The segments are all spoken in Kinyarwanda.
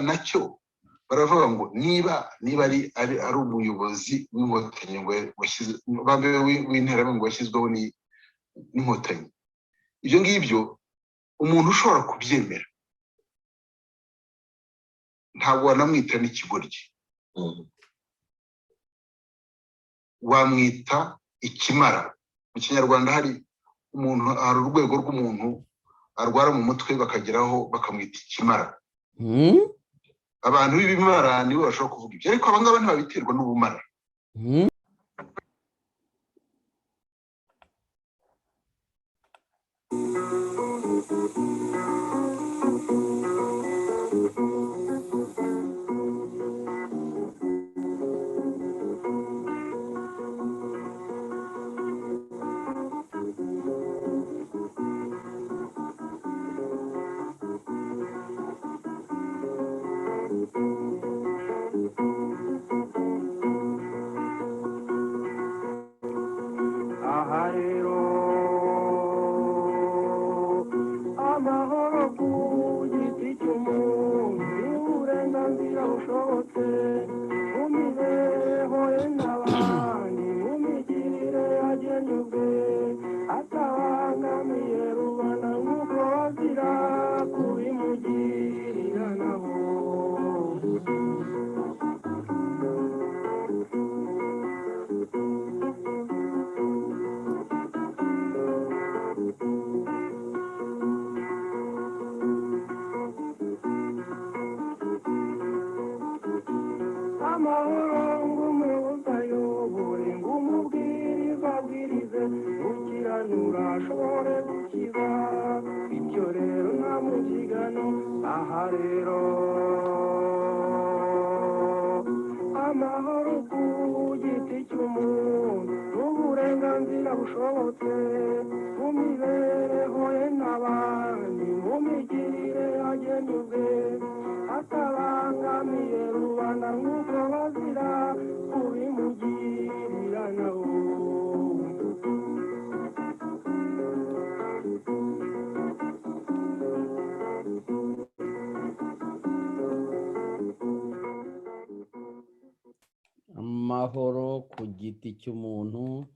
nacyo baravuga ngo niba ari umuyobozi w'Inkotanyi ngo washyize w'Interahamwe ngo washyizweho n'Inkotanyi, ibyo ngibyo umuntu ushobora kubyemera ntabwo wanamwita n'ikigoryi, wamwita ikimara. Mu Kinyarwanda hari umuntu, hari urwego rw'umuntu arwara mu mutwe bakageraho bakamwita ikimara. Abantu b'ibimara nibo bashobora kuvuga ibyo, ariko abangaba ntibabiterwa n'ubumara. Aha rero, amahoro ku giti cy'umuntu ni uburenganzira bushobotse mu mibereho ye n'abandi, mu migirire yagennye ubwe, atabangamiye rubanda nk'uko bazira kubimugirira nabo. Amahoro ng'umuyobozi ayobore, ng'umubwiriza abwirize, gukiranura ashobore gukiza. Ibyo rero nta mubyigano. Aha rero, amahoro ku giti cy'umuntu n'uburenganzira bushobotse mu mibereho ye n'abandi, mu migirire yagennye ubwe, atabangamiye rubanda nk'uko bazira kubimugirira nabo. Amahoro ku giti cy'umuntu.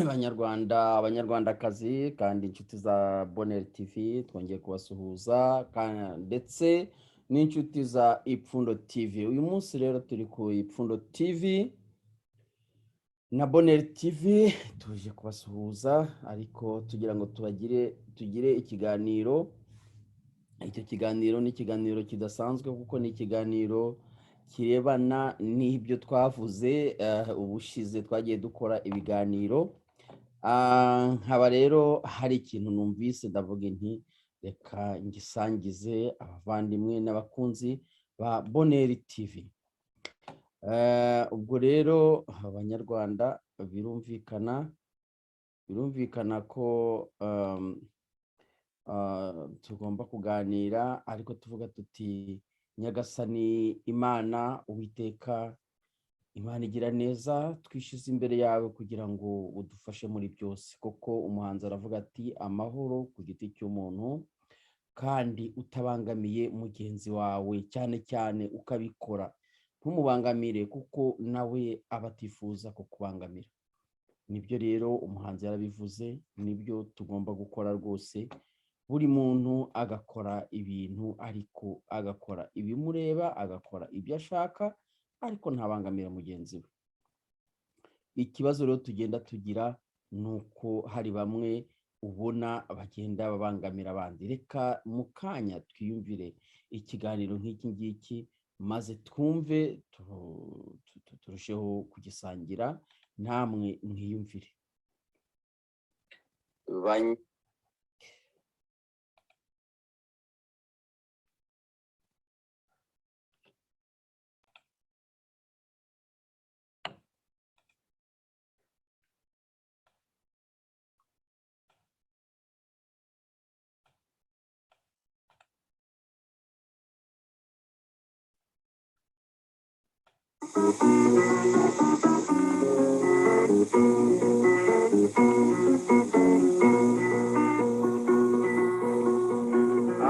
Abanyarwanda, Abanyarwandakazi kandi inshuti za Boneri TV, twongeye kubasuhuza ndetse n'inshuti za Ipfundo TV. Uyu munsi rero turi ku Ipfundo TV na Boneri TV, tuje kubasuhuza ariko tugira ngo tubagire, tugire ikiganiro. Icyo kiganiro ni ikiganiro kidasanzwe kuko ni ikiganiro kirebana n'ibyo twavuze ubushize twagiye dukora ibiganiro. Nkaba rero hari ikintu numvise ndavuga nti reka ngisangize abavandimwe n'abakunzi ba Boneri TV. Ubwo rero Abanyarwanda, birumvikana ko tugomba kuganira, ariko tuvuga tuti: "Nyagasani Imana, Uwiteka Imana igira neza, twishyize imbere yawe kugira ngo udufashe muri byose." Koko umuhanzi aravuga ati: "Amahoro ku giti cy'umuntu kandi utabangamiye mugenzi wawe, cyane cyane ukabikora ntumubangamire, kuko nawe aba atifuza kukubangamira." Nibyo rero umuhanzi yarabivuze, nibyo tugomba gukora rwose. Buri muntu agakora ibintu, ariko agakora ibimureba, agakora ibyo ashaka, ariko ntabangamira mugenzi we. Ikibazo rero tugenda tugira ni uko hari bamwe ubona bagenda babangamira abandi. Reka mu kanya twiyumvire ikiganiro nk'iki ngiki, maze twumve, turusheho kugisangira namwe, mwiyumvire.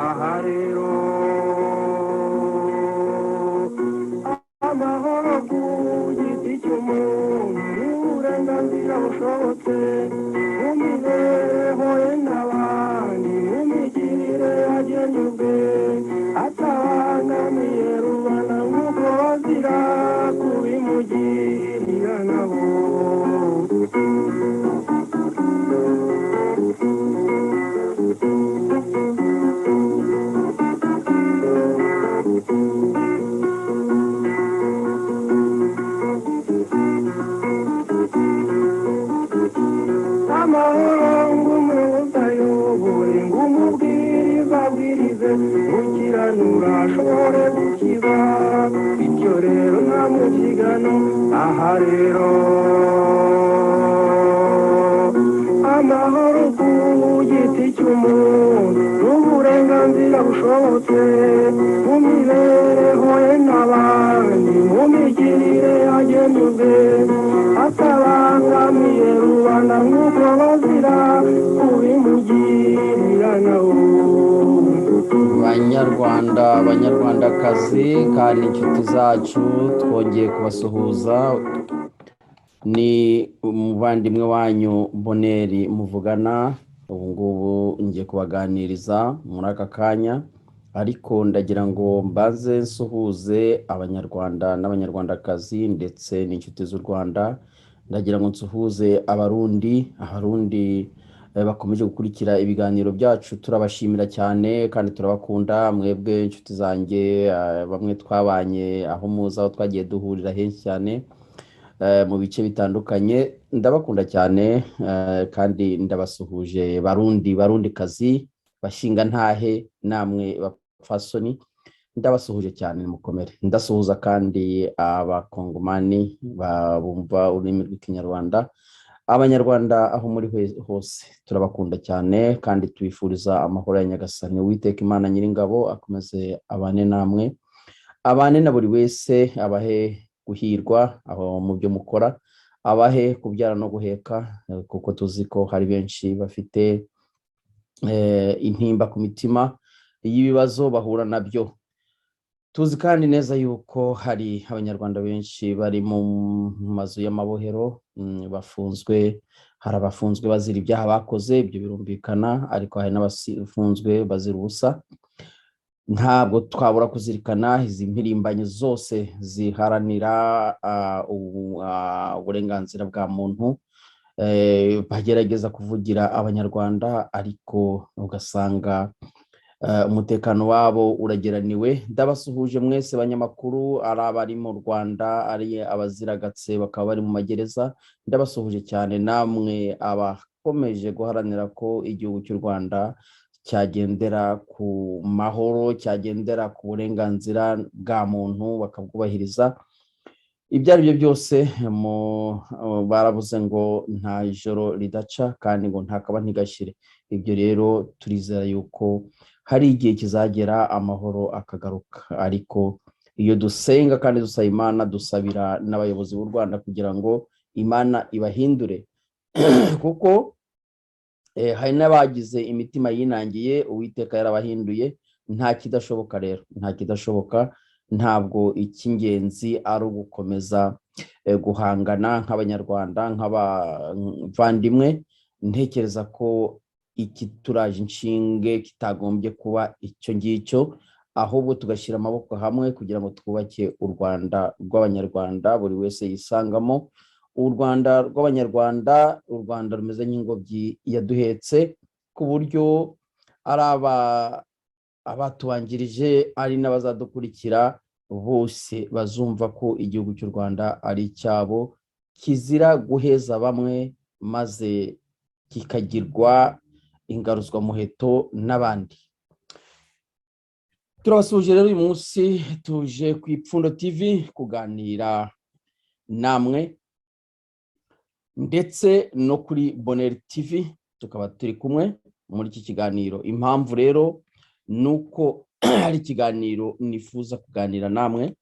Aha rero. Uburenganzira bushobotse mu mibereho ye n'abandi, mu migirire yagennye ubwe, atabangamiye rubanda nk'uko bazira kubimugirira nabo. Amahoro ng'umuyobozi ayobore, ng'umubwiriza abwirize, gukiranura ashobore gukiza. Bityo rero nta mubyigano. Aha rero amahoro ku giti cy'umuntu n'uburenganzira bushobotse mu mibereho ye n'abandi, mu migirire yagennye ubwe, atabangamiye rubanda nk'uko bazira kubimugirira nawe. Banyarwanda, banyarwandakazi kandi inshuti zacu, twongeye kubasuhuza. Ni umuvandimwe wanyu Boneri muvugana. Ubu ngubu ngiye kubaganiriza muri aka kanya, ariko ndagira ngo mbanze nsuhuze Abanyarwanda n'Abanyarwandakazi ndetse n'inshuti z'u Rwanda. Ndagira ngo nsuhuze Abarundi. Abarundi bakomeje gukurikira ibiganiro byacu, turabashimira cyane kandi turabakunda mwebwe inshuti zanjye, bamwe twabanye aho muzi aho twagiye duhurira henshi cyane mu bice bitandukanye. Ndabakunda cyane kandi ndabasuhuje Barundi, Barundikazi, bashinga ntahe, namwe bapfasoni, ndabasuhuje cyane, mukomere. Ndasuhuza kandi Abakongomani bumva ururimi rw'Ikinyarwanda. Abanyarwanda aho muri hose turabakunda cyane kandi tubifuriza amahoro ya Nyagasani. Uwiteka Imana Nyiringabo akomeze abane namwe, abane na buri wese, abahe guhirwa aho mu byo mukora, abahe kubyara no guheka, kuko tuzi ko hari benshi bafite intimba ku mitima y'ibibazo bahura nabyo. Tuzi kandi neza yuko hari Abanyarwanda benshi bari mu mazu y'amabohero, bafunzwe. Hari abafunzwe bazira ibyaha bakoze, ibyo birumvikana, ariko hari n'abafunzwe bazira ubusa. Ntabwo twabura kuzirikana izi mpirimbanyi zose ziharanira uburenganzira bwa muntu, bagerageza kuvugira Abanyarwanda, ariko ugasanga umutekano wabo urageraniwe. Ndabasuhuje mwese banyamakuru, ari abari mu Rwanda, ari abaziragatse bakaba bari mu magereza, ndabasuhuje cyane. Namwe abakomeje guharanira ko igihugu cy'u Rwanda cyagendera ku mahoro, cyagendera ku burenganzira bwa muntu, bakabwubahiriza. Ibyo ari byo byose, barabuze ngo nta joro ridaca kandi ngo ntakaba ntigashire. Ibyo rero turizera yuko hari igihe kizagera amahoro akagaruka, ariko iyo dusenga kandi dusaba Imana, dusabira n'abayobozi b'u Rwanda kugira ngo Imana ibahindure, kuko hari n'abagize imitima yinangiye, Uwiteka yarabahinduye. Nta kidashoboka rero, nta kidashoboka. Ntabwo icy'ingenzi ari ugukomeza guhangana nk'Abanyarwanda, nk'abavandimwe. Ntekereza ko ikituraje inshinge kitagombye kuba icyo ngicyo, ahubwo tugashyira amaboko hamwe kugira ngo twubake u Rwanda rw'Abanyarwanda buri wese yisangamo, u Rwanda rw'Abanyarwanda, u Rwanda rumeze nk'ingobyi yaduhetse, ku buryo ari abatubanjirije, ari n'abazadukurikira bose bazumva ko igihugu cy'u Rwanda ari icyabo, kizira guheza bamwe maze kikagirwa ingaruzwamuheto n'abandi. Turabasuhuje rero. Uyu munsi tuje ku Ipfundo TV kuganira namwe, ndetse no kuri Boneri TV tukaba turi kumwe muri iki kiganiro. Impamvu rero ni uko hari ikiganiro nifuza kuganira namwe,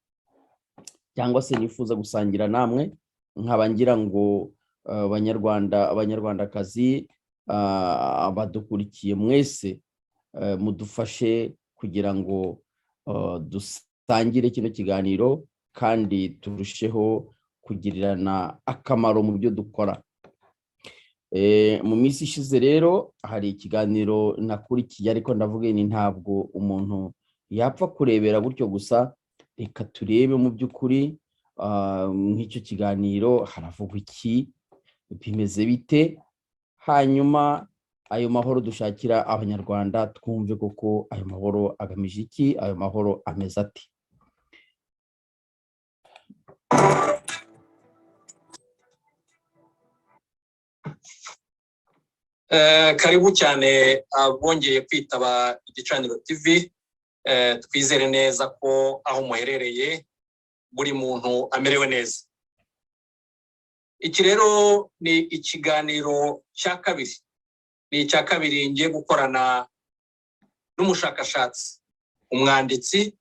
cyangwa se nifuza gusangira namwe, nkaba ngira ngo Abanyarwanda, Abanyarwandakazi badukurikiye mwese, mudufashe kugira ngo dusangire kino kiganiro kandi turusheho kugirirana akamaro mu byo dukora. Mu minsi ishize rero hari ikiganiro nakurikiye, ariko ndavuga ni ntabwo umuntu yapfa kurebera gutyo gusa. Reka turebe mu by'ukuri nk'icyo kiganiro haravugwa iki, bimeze bite, hanyuma ayo mahoro dushakira Abanyarwanda twumve koko ayo mahoro agamije iki, ayo mahoro ameze ati. Karibu cyane abongeye kwitaba Igicaniro TV. Twizere neza ko aho muherereye buri muntu amerewe neza. Iki rero ni ikiganiro cya kabiri, ni icya kabiri ngiye gukorana n'umushakashatsi, umwanditsi,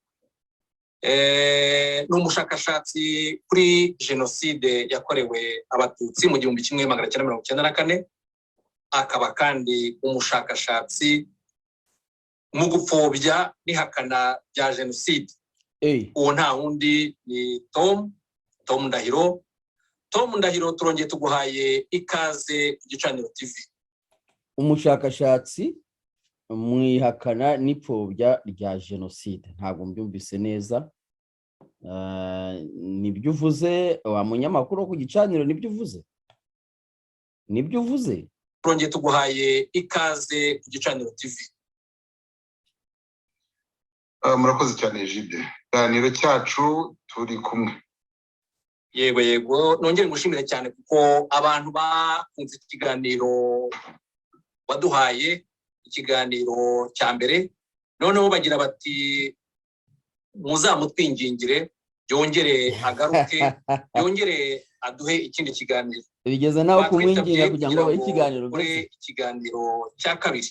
ni umushakashatsi kuri jenoside yakorewe Abatutsi mu 1994, akaba kandi umushakashatsi mu gupfobya n'ihakana rya jenoside. Uwo nta wundi ni Tom Ndahiro. Tom Ndahiro, turongeye tuguhaye ikaze ku Gicaniro TV. Umushakashatsi mu ihakana n'ipfobya rya jenoside, ntabwo mbyumvise neza. Nibyo uvuze wa munyamakuru wo ku Gicaniro? Nibyo uvuze? Nibyo uvuze? Turongeye tuguhaye ikaze ku Gicaniro TV. Murakoze cyane Jide, ikiganiro cyacu turi kumwe. Yego yego, nongere ngushimire cyane kuko abantu bakunze ikiganiro waduhaye, ikiganiro cya mbere, noneho bagira bati muzamutwingingire yongere agaruke, yongere aduhe ikindi kiganiro. Bigeze nawe kumwinginga kugira ngo abahe ikiganiro. Kuri ikiganiro cya kabiri.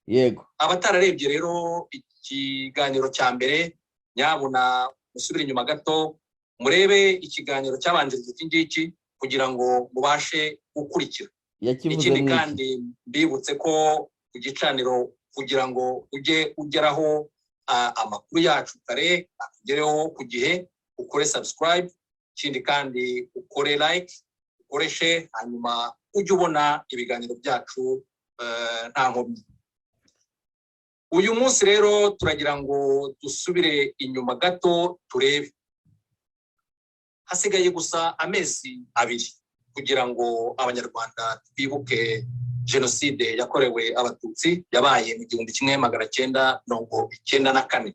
Yego. Abatararebye rero ikiganiro cya mbere, nyabuna musubire inyuma gato murebe ikiganiro cyabanjirije iki ngiki kugira ngo mubashe gukurikira. Ikindi kandi mbibutse ko ku Gicaniro, kugira ngo ujye ugeraho amakuru yacu kare, akugereho ku gihe, ukore subscribe, ikindi kandi ukore like, ukore share, hanyuma ujye ubona ibiganiro byacu nta nkomyi. Uyu munsi rero turagira ngo dusubire inyuma gato turebe. Hasigaye gusa amezi 2 kugira ngo Abanyarwanda twibuke jenoside yakorewe Abatutsi yabaye mu 1994.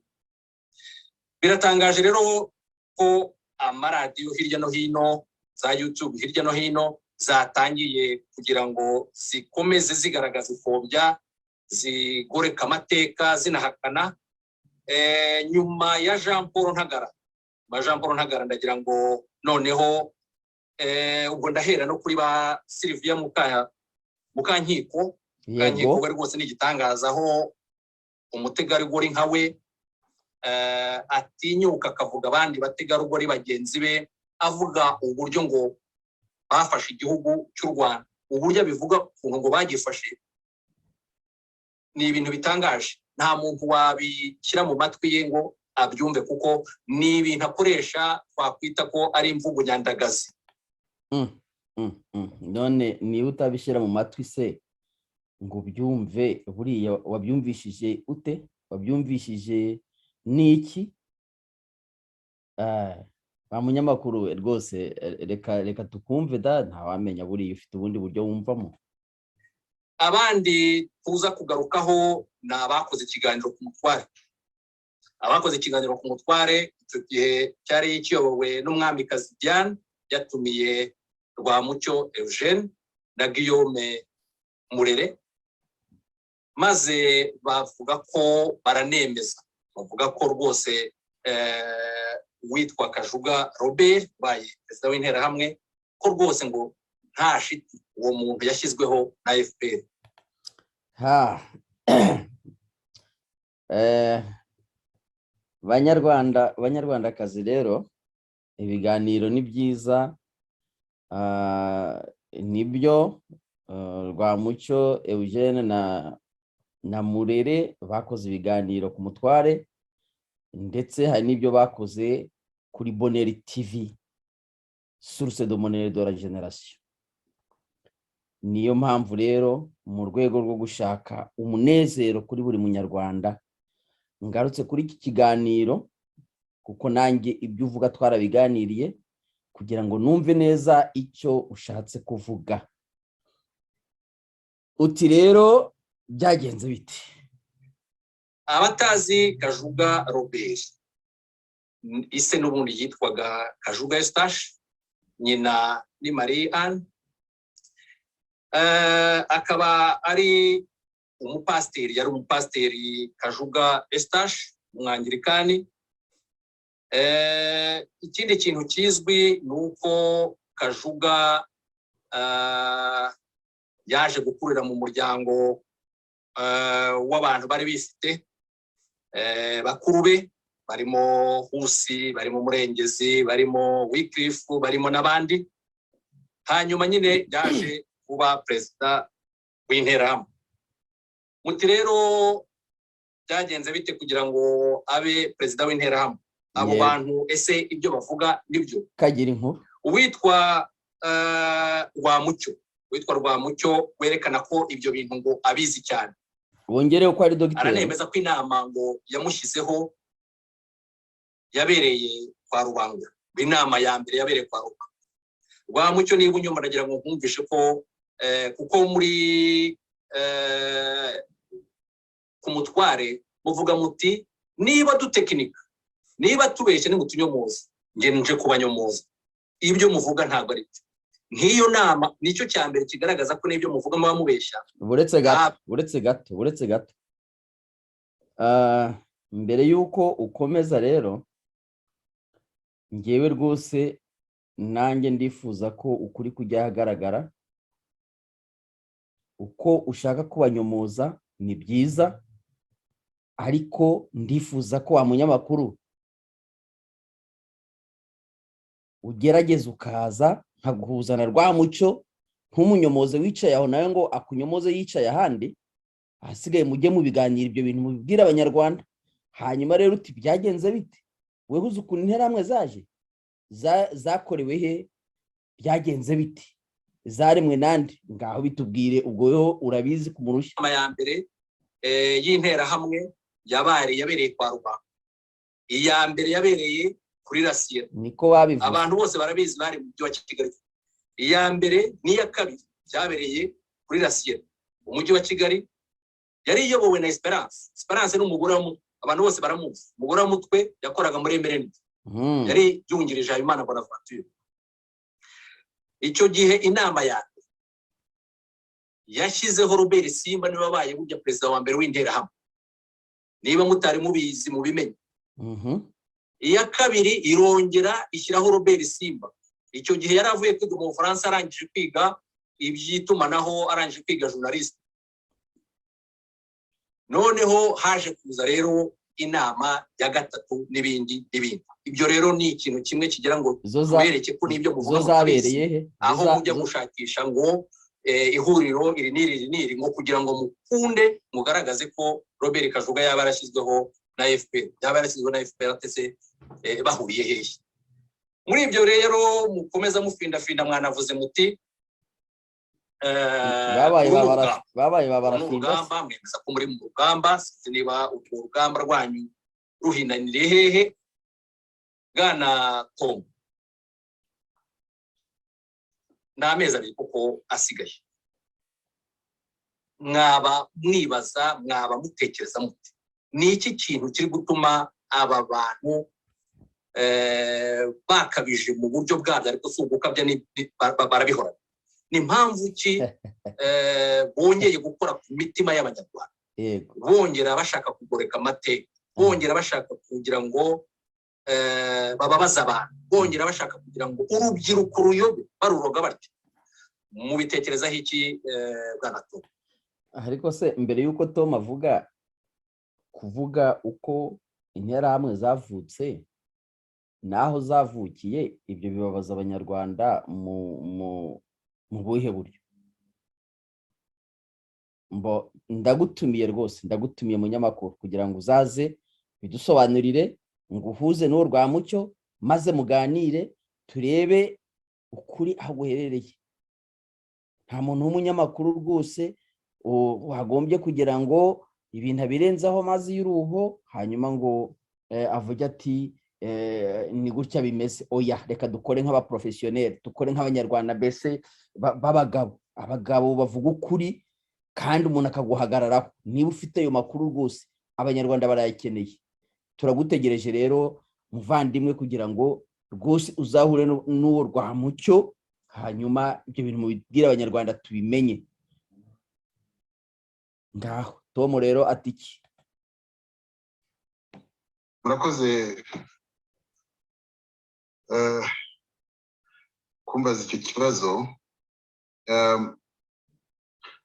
Biratangaje rero ko amaradiyo hirya no hino, za YouTube hirya no hino zatangiye kugira ngo zikomeze zigaragaza ipfobya, zigoreka amateka, zinahakana. Nyuma ya Jean Paul Ntagara, Jean Paul Ntagara, ndagira ngo noneho ubwo ndahera no kuri ba Sylvia Mukankiko. Mukankiko we rwose ni igitangaza, aho umutegarugori nka we atinyuka akavuga abandi bategarugori bagenzi be, avuga uburyo ngo bafashe igihugu cy'u Rwanda, uburyo abivuga ukuntu ngo bagifashe ni ibintu bitangaje. Nta muntu wabishyira mu matwi ye ngo abyumve, kuko ni ibintu akoresha twakwita ko ari imvugo nyandagazi. None niba utabishyira mu matwi se ngo ubyumve, buriya wabyumvishije ute? Wabyumvishije n'iki? Ba munyamakuru rwose, reka tukumve da, ntawamenya, buriya ufite ubundi buryo wumvamo. Abandi tuza kugarukaho ni abakoze ikiganiro ku Mutware. Abakoze ikiganiro ku Mutware icyo gihe cyari kiyobowe n'umwamikazi Diane, yatumiye Rwamucyo Eugene na Guillaume Murere, maze bavuga ko baranemeza, bavuga ko rwose uwitwa Kajuga Robert ubaye perezida w'Interahamwe, ko rwose ngo nta shiti uwo muntu yashyizweho na FPR. Ha, Banyarwanda, Banyarwandakazi rero, ibiganiro ni byiza. Nibyo, Rwamucyo Eugene na Murere bakoze ibiganiro ku Mutware, ndetse hari n'ibyo bakoze kuri Bonheur TV, source de bonheur de la génération. Niyo mpamvu rero, mu rwego rwo gushaka umunezero kuri buri Munyarwanda, ngarutse kuri iki kiganiro, kuko nanjye ibyo uvuga twarabiganiriye, kugira ngo numve neza icyo ushatse kuvuga. Uti rero byagenze bite? Abatazi Kajuga Robert, ise n'ubundi yitwaga Kajuga Eustache, nyina ni Marie Anne, akaba ari umupasiteri, yari umupasiteri Kajuga Eustache, umwangirikani. Ikindi kintu kizwi ni uko Kajuga yaje gukurira mu muryango w'abantu bari bifite. Bakuru be barimo Husi, barimo Murengezi, barimo Wycliffe, barimo n'abandi. Hanyuma nyine yaje kuba perezida w'Interahamwe. Muti rero byagenze bite kugira ngo abe perezida w'Interahamwe? Abo bantu ese ibyo bavuga nibyo? Kagira inkuru. Uwitwa Rwamucyo, witwa Rwamucyo, werekana ko ibyo bintu ngo abizi cyane. Wongereho ko ari dogiteri. Aranemeza ko inama ngo yamushyizeho yabereye kwa Rubangura. Inama ya mbere yabereye kwa Rubangura. Rwamucyo, niba unyumva, ndagira ngo nkumvishe ko kuko muri ku mutware muvuga muti niba dutekinika, niba tubeshye, nimutunyomoza. Nge nje kubanyomoza, ibyo muvuga ntabwo ari byo. Nk'iyo nama nicyo cya mbere kigaragaza ko n'ibyo muvuga muba mubeshya. Buretse gato, buretse gato, buretse gato. Mbere y'uko ukomeza rero, ngewe rwose nanjye ndifuza ko ukuri kujya ahagaragara. Uko ushaka kubanyomoza ni byiza, ariko ndifuza ko wa munyamakuru ugerageza ukaza nkaguhuza na Rwamucyo, ntumunyomoze wicaye aho nawe ngo akunyomoze yicaye ahandi. Ahasigaye mujye mu biganiro, ibyo bintu mubibwire Abanyarwanda. Hanyuma rero uti byagenze bite? Wewe uzi ukuntu Interahamwe zaje, zakorewe he, byagenze bite, zaremwe nande? Ngaho bitubwire, ubwo weho urabizi kumurusha. Inama ya mbere y'Interahamwe yabaye yabereye kwa Rubanda, iya mbere yabereye kuri Rasiya. Niko babivuze. Abantu bose barabizi, bari mu mujyi wa Kigali. Iya mbere n'iya kabiri byabereye kuri Rasiya, umujyi wa Kigali. Yari iyobowe na Esperance. Esperance ni umugore wa Mutwe, abantu bose baramuzi. Umugore wa Mutwe yakoraga muri MRND, yari yungirije Habimana Bonaventure. Icyo gihe inama ya mbere yashyizeho Robert Simba, niwe wabaye burya perezida wa mbere w'Interahamwe, niba mutari mubizi mubimenye. Iya kabiri irongera ishyiraho Robert Simba. Icyo gihe yari avuye kwiga mu Bufaransa, arangije kwiga iby'itumanaho, arangije kwiga journaliste. Noneho haje kuza rero inama ya gatatu n'ibindi n'ibindi. Ibyo rero ni ikintu kimwe kigira ngo Zo za tubereke ko n'ibyo muvuga zo mutabizi. Zabereye he? Zo Aho mujya gushakisha ngo ihuriro iri n'iri iri n'iri, ngo kugira ngo mukunde mugaragaze ko Robert Kajuga yaba yarashyizweho na FPR, yaba yarashyizweho na FPR atese, bahuriye hehe muri ibyo? Rero mukomeza mufindafinda, mwanavuze muti Babaye uru ni babaye urugamba. Uru ni babarafinda. urugamba, mwemeza ko muri mu rugamba. Sinzi niba urwo rugamba rwanyu ruhinanire hehe. Bwana Tom, ni amezi 2 kuko asigaye. Mwaba mwibaza, mwaba mutekereza mute? Ni iki kintu kiri gutuma aba bantu bakabije mu buryo bwabyo? Ariko si ugukabya, barabihora. Ni mpamvu ki bongeye gukora ku mitima y'Abanyarwanda, bongera bashaka kugoreka amateka, bongera bashaka kugira ngo bababaze abantu, bongera bashaka kugira ngo urubyiruko ruyobe, baruroga batyo? Mubitekerezaho iki, bwana Tom? Ariko se mbere y'uko Tom avuga, kuvuga uko Interahamwe zavutse n'aho zavukiye, ibyo bibabaza Abanyarwanda mu buhe buryo? Mbo ndagutumiye rwose, ndagutumiye munyamakuru, kugira ngo uzaze bidusobanurire, ngo uhuze n'uwo Rwamucyo, maze muganire, turebe ukuri aho guherereye. Nta muntu w'umunyamakuru rwose wagombye kugira ngo ibintu abirenzaho amazi y'uruho, hanyuma ngo avuge ati "Ni gutya bimeze." Oya, reka dukore nk'abaprofessionnels, dukore nk'Abanyarwanda mbese b'abagabo, abagabo bavuga ukuri kandi umuntu akaguhagararaho. Niba ufite ayo makuru rwose, Abanyarwanda barayakeneye. Turagutegereje rero, muvandimwe, kugira ngo rwose uzahure n'uwo Rwamucyo, hanyuma ibyo bintu mubibwire Abanyarwanda tubimenye. Ngaho Tom rero ati iki? Murakoze kumbaza icyo kibazo.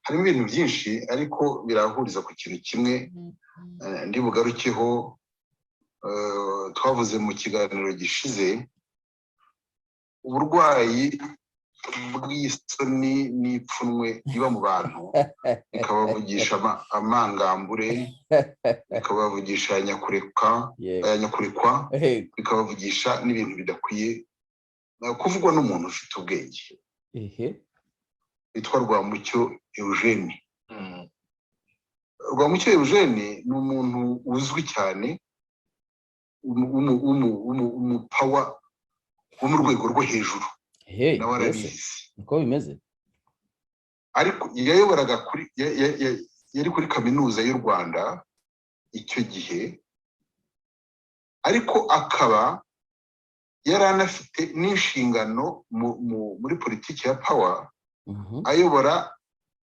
Harimo ibintu byinshi, ariko birahuriza ku kintu kimwe ndi bugarukeho twavuze mu kiganiro gishize: uburwayi bw'isoni n'ipfunwe riba mu bantu, bikabavugisha amangambure, bikabavugisha nyakureka, nyakurekwa, bikabavugisha n'ibintu bidakwiye kuvugwa n'umuntu ufite ubwenge witwa Rwamucyo Eugene. Rwamucyo Eugene ni umuntu uzwi cyane, umupower wo mu rwego rwo hejuru, nawe arabizi. Niko bimeze. Ariko yayoboraga kuri, yari kuri Kaminuza y'u Rwanda icyo gihe, ariko akaba yari anafite n'inshingano muri politiki ya power, ayobora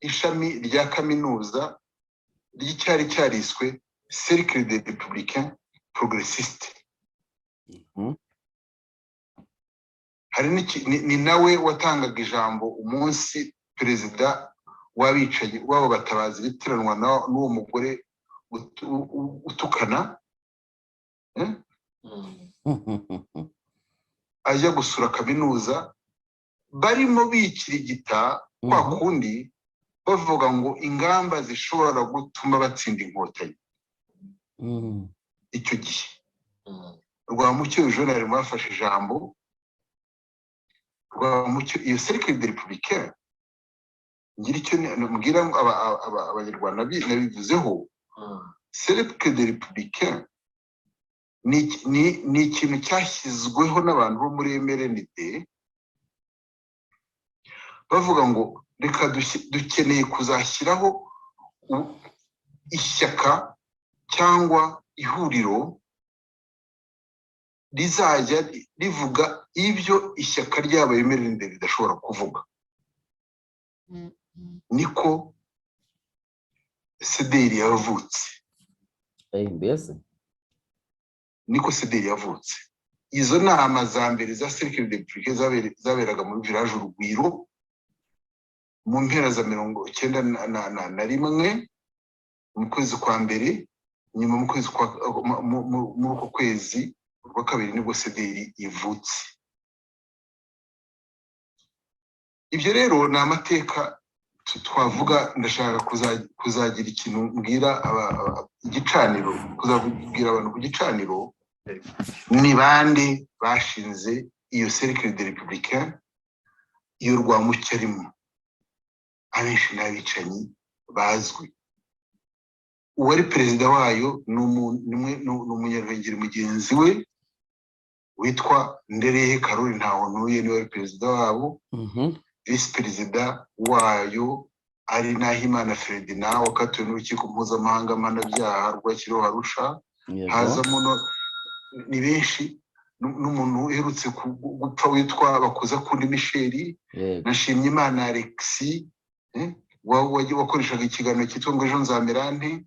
ishami rya kaminuza ry'icyari cyariswe Cercle des Républicains Progressistes. Hari ni nawe watangaga ijambo umunsi perezida w'abicanyi w'abo batabazi bitiranwa n'uwo mugore utukana, ajya gusura kaminuza, barimo bikirigita kwa kundi bavuga ngo ingamba zishobora gutuma batsinda Inkotanyi. Icyo gihe Rwamucyo Eugene ari bafashe ijambo. Rwamucyo, iyo Cercle des Républicains, ngira icyo mbwira Abanyarwanda nabivuzeho, Cercle des Républicains ni ikintu cyashyizweho n'abantu bo muri MRND, bavuga ngo reka dukeneye kuzashyiraho ishyaka cyangwa ihuriro rizajya rivuga ibyo ishyaka ryabo MRND ridashobora kuvuga. Niko CDR yavutse. Mbese? Niko CDR yavutse. Izo nama za mbere za Cercle des Républicains zaberaga muri Village Urugwiro mu mpera za 91, mu kwezi kwa mbere. Nyuma mu kwezi kwa muri uko kwezi rwa kabiri nibwo CDR ivutse. Ibyo rero ni amateka twavuga. Ndashaka kuzagira ikintu mbwira igicaniro, kuzabwira abantu ku gicaniro ni bande bashinze iyo Cercle des Républicains. Iyo Rwamucyo arimo, abenshi ni abicanyi bazwi. Uwari perezida wayo ni umunyaruhengeri mugenzi we witwa Ndereyehe Karoli Ntahontuye, niwe wari perezida wabo. Visi perezida wayo ari Nahimana Ferdinand, wakatiwe n'Urukiko Mpuzamahanga Mpanabyaha rwashyiriweho Arusha. Hazamo ni benshi, n'umuntu uherutse gupfa witwa Bakuzakundi Michel, na Nshimyimana Alexis wakoreshaga ikiganiro cyitwa ngo "Ejo nzamera nte".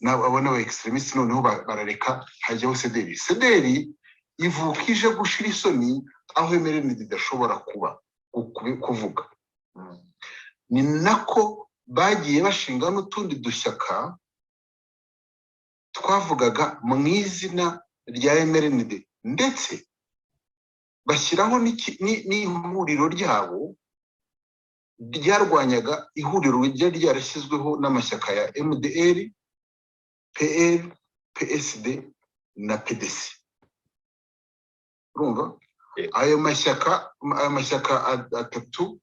Abo ni aba extrémistes. Noneho barareka hajyaho CDR. CDR ivuka ije gushira isoni aho MRND idashobora kuba kuvuga. Ni nako bagiye bashinga n'utundi dushyaka twavugaga mu izina rya MRND, ndetse bashyiraho n'ihuriro ryabo ryarwanyaga ihuriro ryari ryarashyizweho n'amashyaka ya MDR, PL, PSD na PDC. Urumva ayo mashyaka atatu.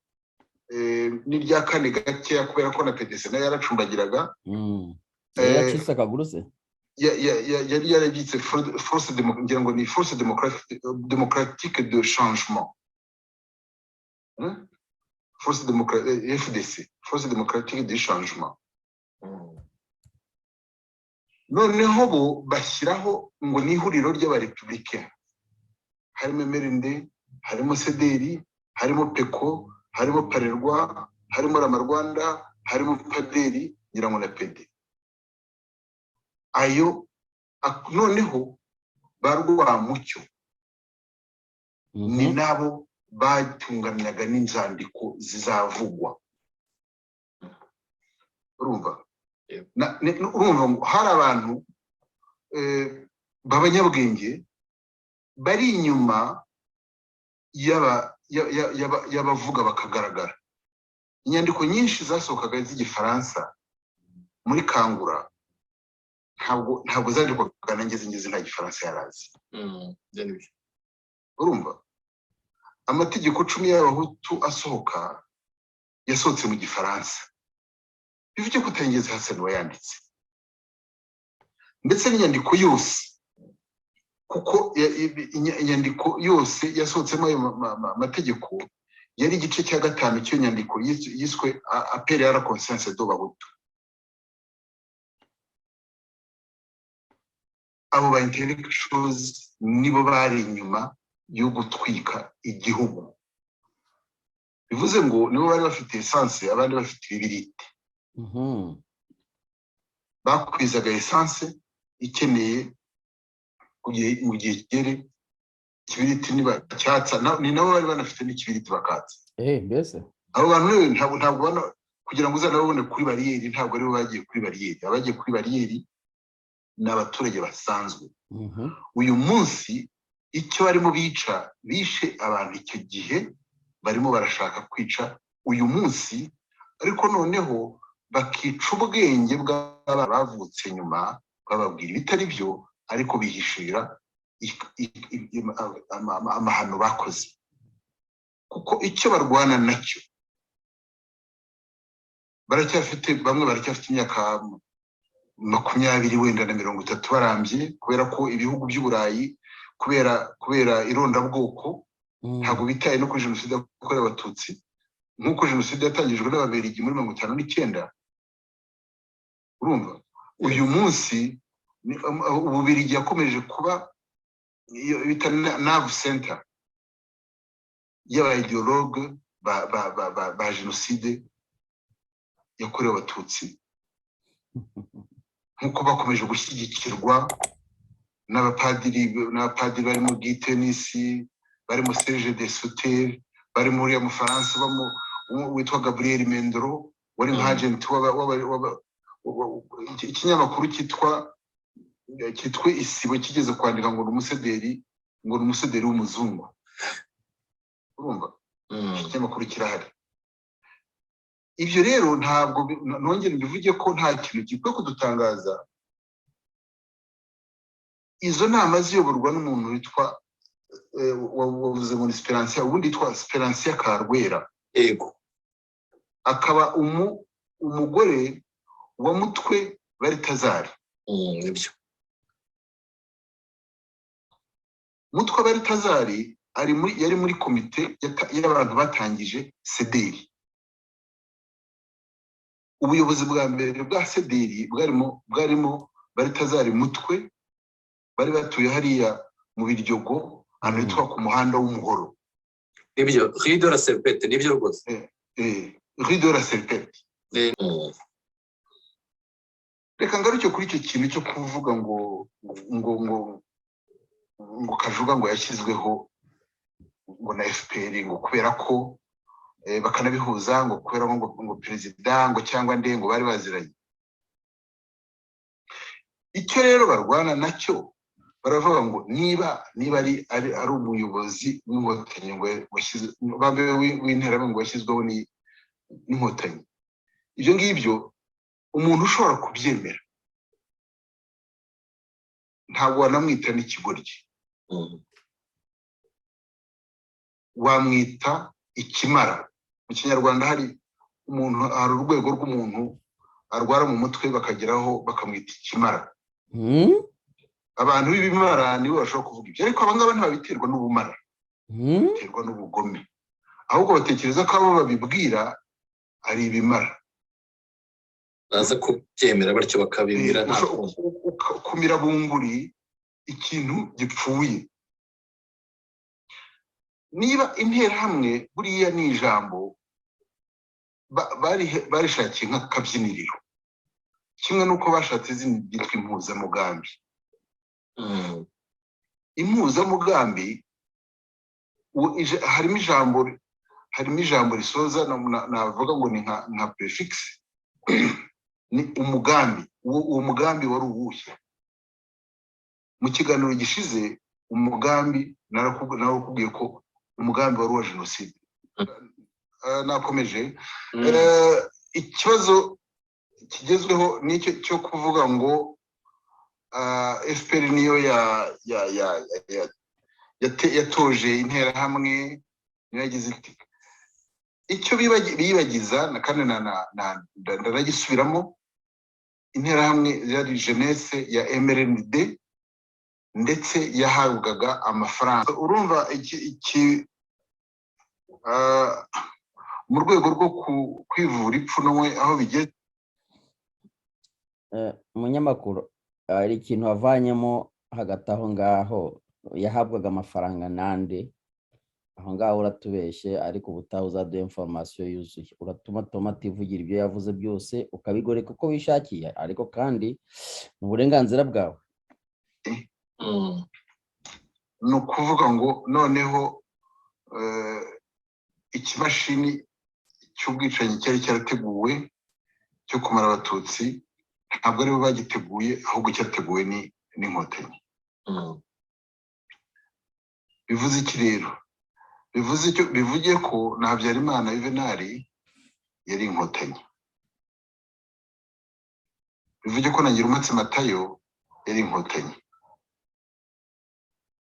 N'irya kane gakeya, kubera ko na PDC nayo yaracumbagiraga. Yacitse akaguru se? Yari yarabitse Force, ngira ngo ni Force démocratique de changement, Force FDC, Force démocratique de changement. Noneho bo bashyiraho ngo ni ihuriro ry'abarepublicain, harimo MRND, harimo CDR, harimo PECO, harimo PARERWA, harimo RAMA-Rwanda, harimo PADER, ngira ngo na PD. Ayo noneho ba Rwamucyo ni nabo batunganyaga n'inzandiko zizavugwa. Urumva, urumva ngo hari abantu b'abanyabwenge bari inyuma y'abavuga bakagaragara. Inyandiko nyinshi zasohokaga z'Igifaransa muri Kangura ntabwo zandikwaga na Ngeze. Ngeze nta Gifaransa yarazi. Urumva, amategeko 10 y'Abahutu asohoka yasohotse mu Gifaransa, bivuge ko atari Ngeze Hasani wayanditse, ndetse n'inyandiko yose, kuko inyandiko yose yasohotsemo ayo mategeko yari igice cya gatanu cy'iyo nyandiko yiswe Appel à la conscience de Bahutu. Abo ba intellectuals nibo bari inyuma yo gutwika igihugu, bivuze ngo nibo bari bafite essence, abandi bafite ibibiriti. Bakwizaga essence ikeneye mu gihe kigere ikibiriti niba cyatsa, ni nabo bari banafite n'ikibiriti bakatsa. Mbese Abo bantu rero ntabwo kugira ngo uzanababone kuri bariyeri, ntabwo aribo bagiye kuri bariyeri. Abagiye kuri bariyeri ni abaturage basanzwe. Uyu munsi icyo barimo bica, bishe abantu icyo gihe, barimo barashaka kwica uyu munsi, ariko noneho bakica ubwenge bw'abana bavutse nyuma, bababwira ibitari byo, ariko bihishira amahano bakoze, kuko icyo barwana nacyo baracyafite. Bamwe baracyafite imyaka 20 wenda na 30 barambye, kubera ko ibihugu by'Uburayi, kubera irondabwoko, ntabwo bitaye no kuri jenoside yakorewe Abatutsi, nk'uko jenoside yatangijwe n'Ababirigi muri 59. Urumva, uyu munsi Ububirigi yakomeje kuba iyo bita nerve center y'aba idéologues ba jenoside yakorewe Abatutsi, nk'uko bakomeje gushyigikirwa n'abapadiri barimo Gitenisi, barimo Serge de Suter, barimo uriya Mufaransa witwa Gabriel Mendro, wari nka agent ikinyamakuru cyitwa Isibo kigeze kwandika ngo ni umusederi, ngo ni umusederi w'umuzungu. Urumva, iki kinyamakuru kirahari. Ibyo rero ntabwo nongere mbivuge ko nta kintu gikwiye kudutangaza. Izo nama ziyoborwa n'umuntu witwa wavuze ngo ni Siperansiya, ubundi yitwa Siperansiya Karwera. Akaba umugore wa Mutwe Baritazari. Nibyo. Mutwe Baritazari ari muri yari muri komite y'abantu batangije CDR. Ubuyobozi bwa mbere bwa CDR bwarimo Baritazari Mutwe, bari batuye hariya mu Biryogo, ahantu hitwa ku muhanda w'Umuhoro. Nibyo, Rue de la Serpette, nibyo rwose. Rue de la Serpette. Reka ngaruke kuri icyo kintu cyo kuvuga ngo Kajuga ngo yashyizweho ngo na FPR, ngo kubera ko bakanabihuza ngo kubera ngo perezida ngo cyangwa nde ngo bari baziranye. Icyo rero barwana nacyo, baravuga ngo niba ari umuyobozi w'Inkotanyi ngo washyize w'Interahamwe ngo washyizweho n'Inkotanyi, ibyo ngibyo umuntu ushobora kubyemera ntabwo wanamwita n'ikigoryi, wamwita ikimara. Mu Kinyarwanda hari umuntu, hari urwego rw'umuntu arwara mu mutwe bakageraho bakamwita ikimara. Abantu b'ibimara nibo bashobora kuvuga ibyo, ariko abangaba ntibabiterwa n'ubumara, biterwa n'ubugome. Ahubwo batekereza ko abo babibwira ari ibimara. Baza kubyemera batyo, bakabibwira nta Kumira bunguri ikintu gipfuye. Niba Interahamwe, buriya ni ijambo barishakiye nk'akabyiniriro, kimwe n'uko bashatse izina ryitwa Impuzamugambi. Impuzamugambi harimo ijambo risoza, navuga ngo ni nka préfixe, ni umugambi. Uwo mugambi wari uwuhe? Mu kiganiro gishize, umugambi narakubwiye ko umugambi wari uwa jenoside. Nakomeje. Ikibazo kigezweho nicyo cyo kuvuga ngo FPR niyo yatoje Interahamwe, niyo yagize iti. Icyo bibagiza, kandi ndanagisubiramo, Interahamwe yari jeunesse ya MRND, ndetse yahabwaga amafaranga. Urumva iki, mu rwego rwo kwivura ipfunwe aho bigeze. Umunyamakuru, hari ikintu wavanyemo hagati aho ngaho. Yahabwaga amafaranga nande? Aho ngaho uratubeshye, ariko ubutaha uzaduha information yuzuye. Uratuma Toma ativugira ibyo yavuze byose, ukabigoreka uko wishakiye, ariko kandi ni uburenganzira bwawe. Ni ukuvuga ngo noneho ikimashini cy'ubwicanyi cyari cyarateguwe cyo kumara Abatutsi, ntabwo aribo bagiteguye, ahubwo cyateguwe n'Inkotanyi. Bivuze iki rero? Bivuze icyo bivuge ko na Habyarimana Yuvenali yari Inkotanyi, bivuge ko na Ngirumpatse Matayo yari Inkotanyi,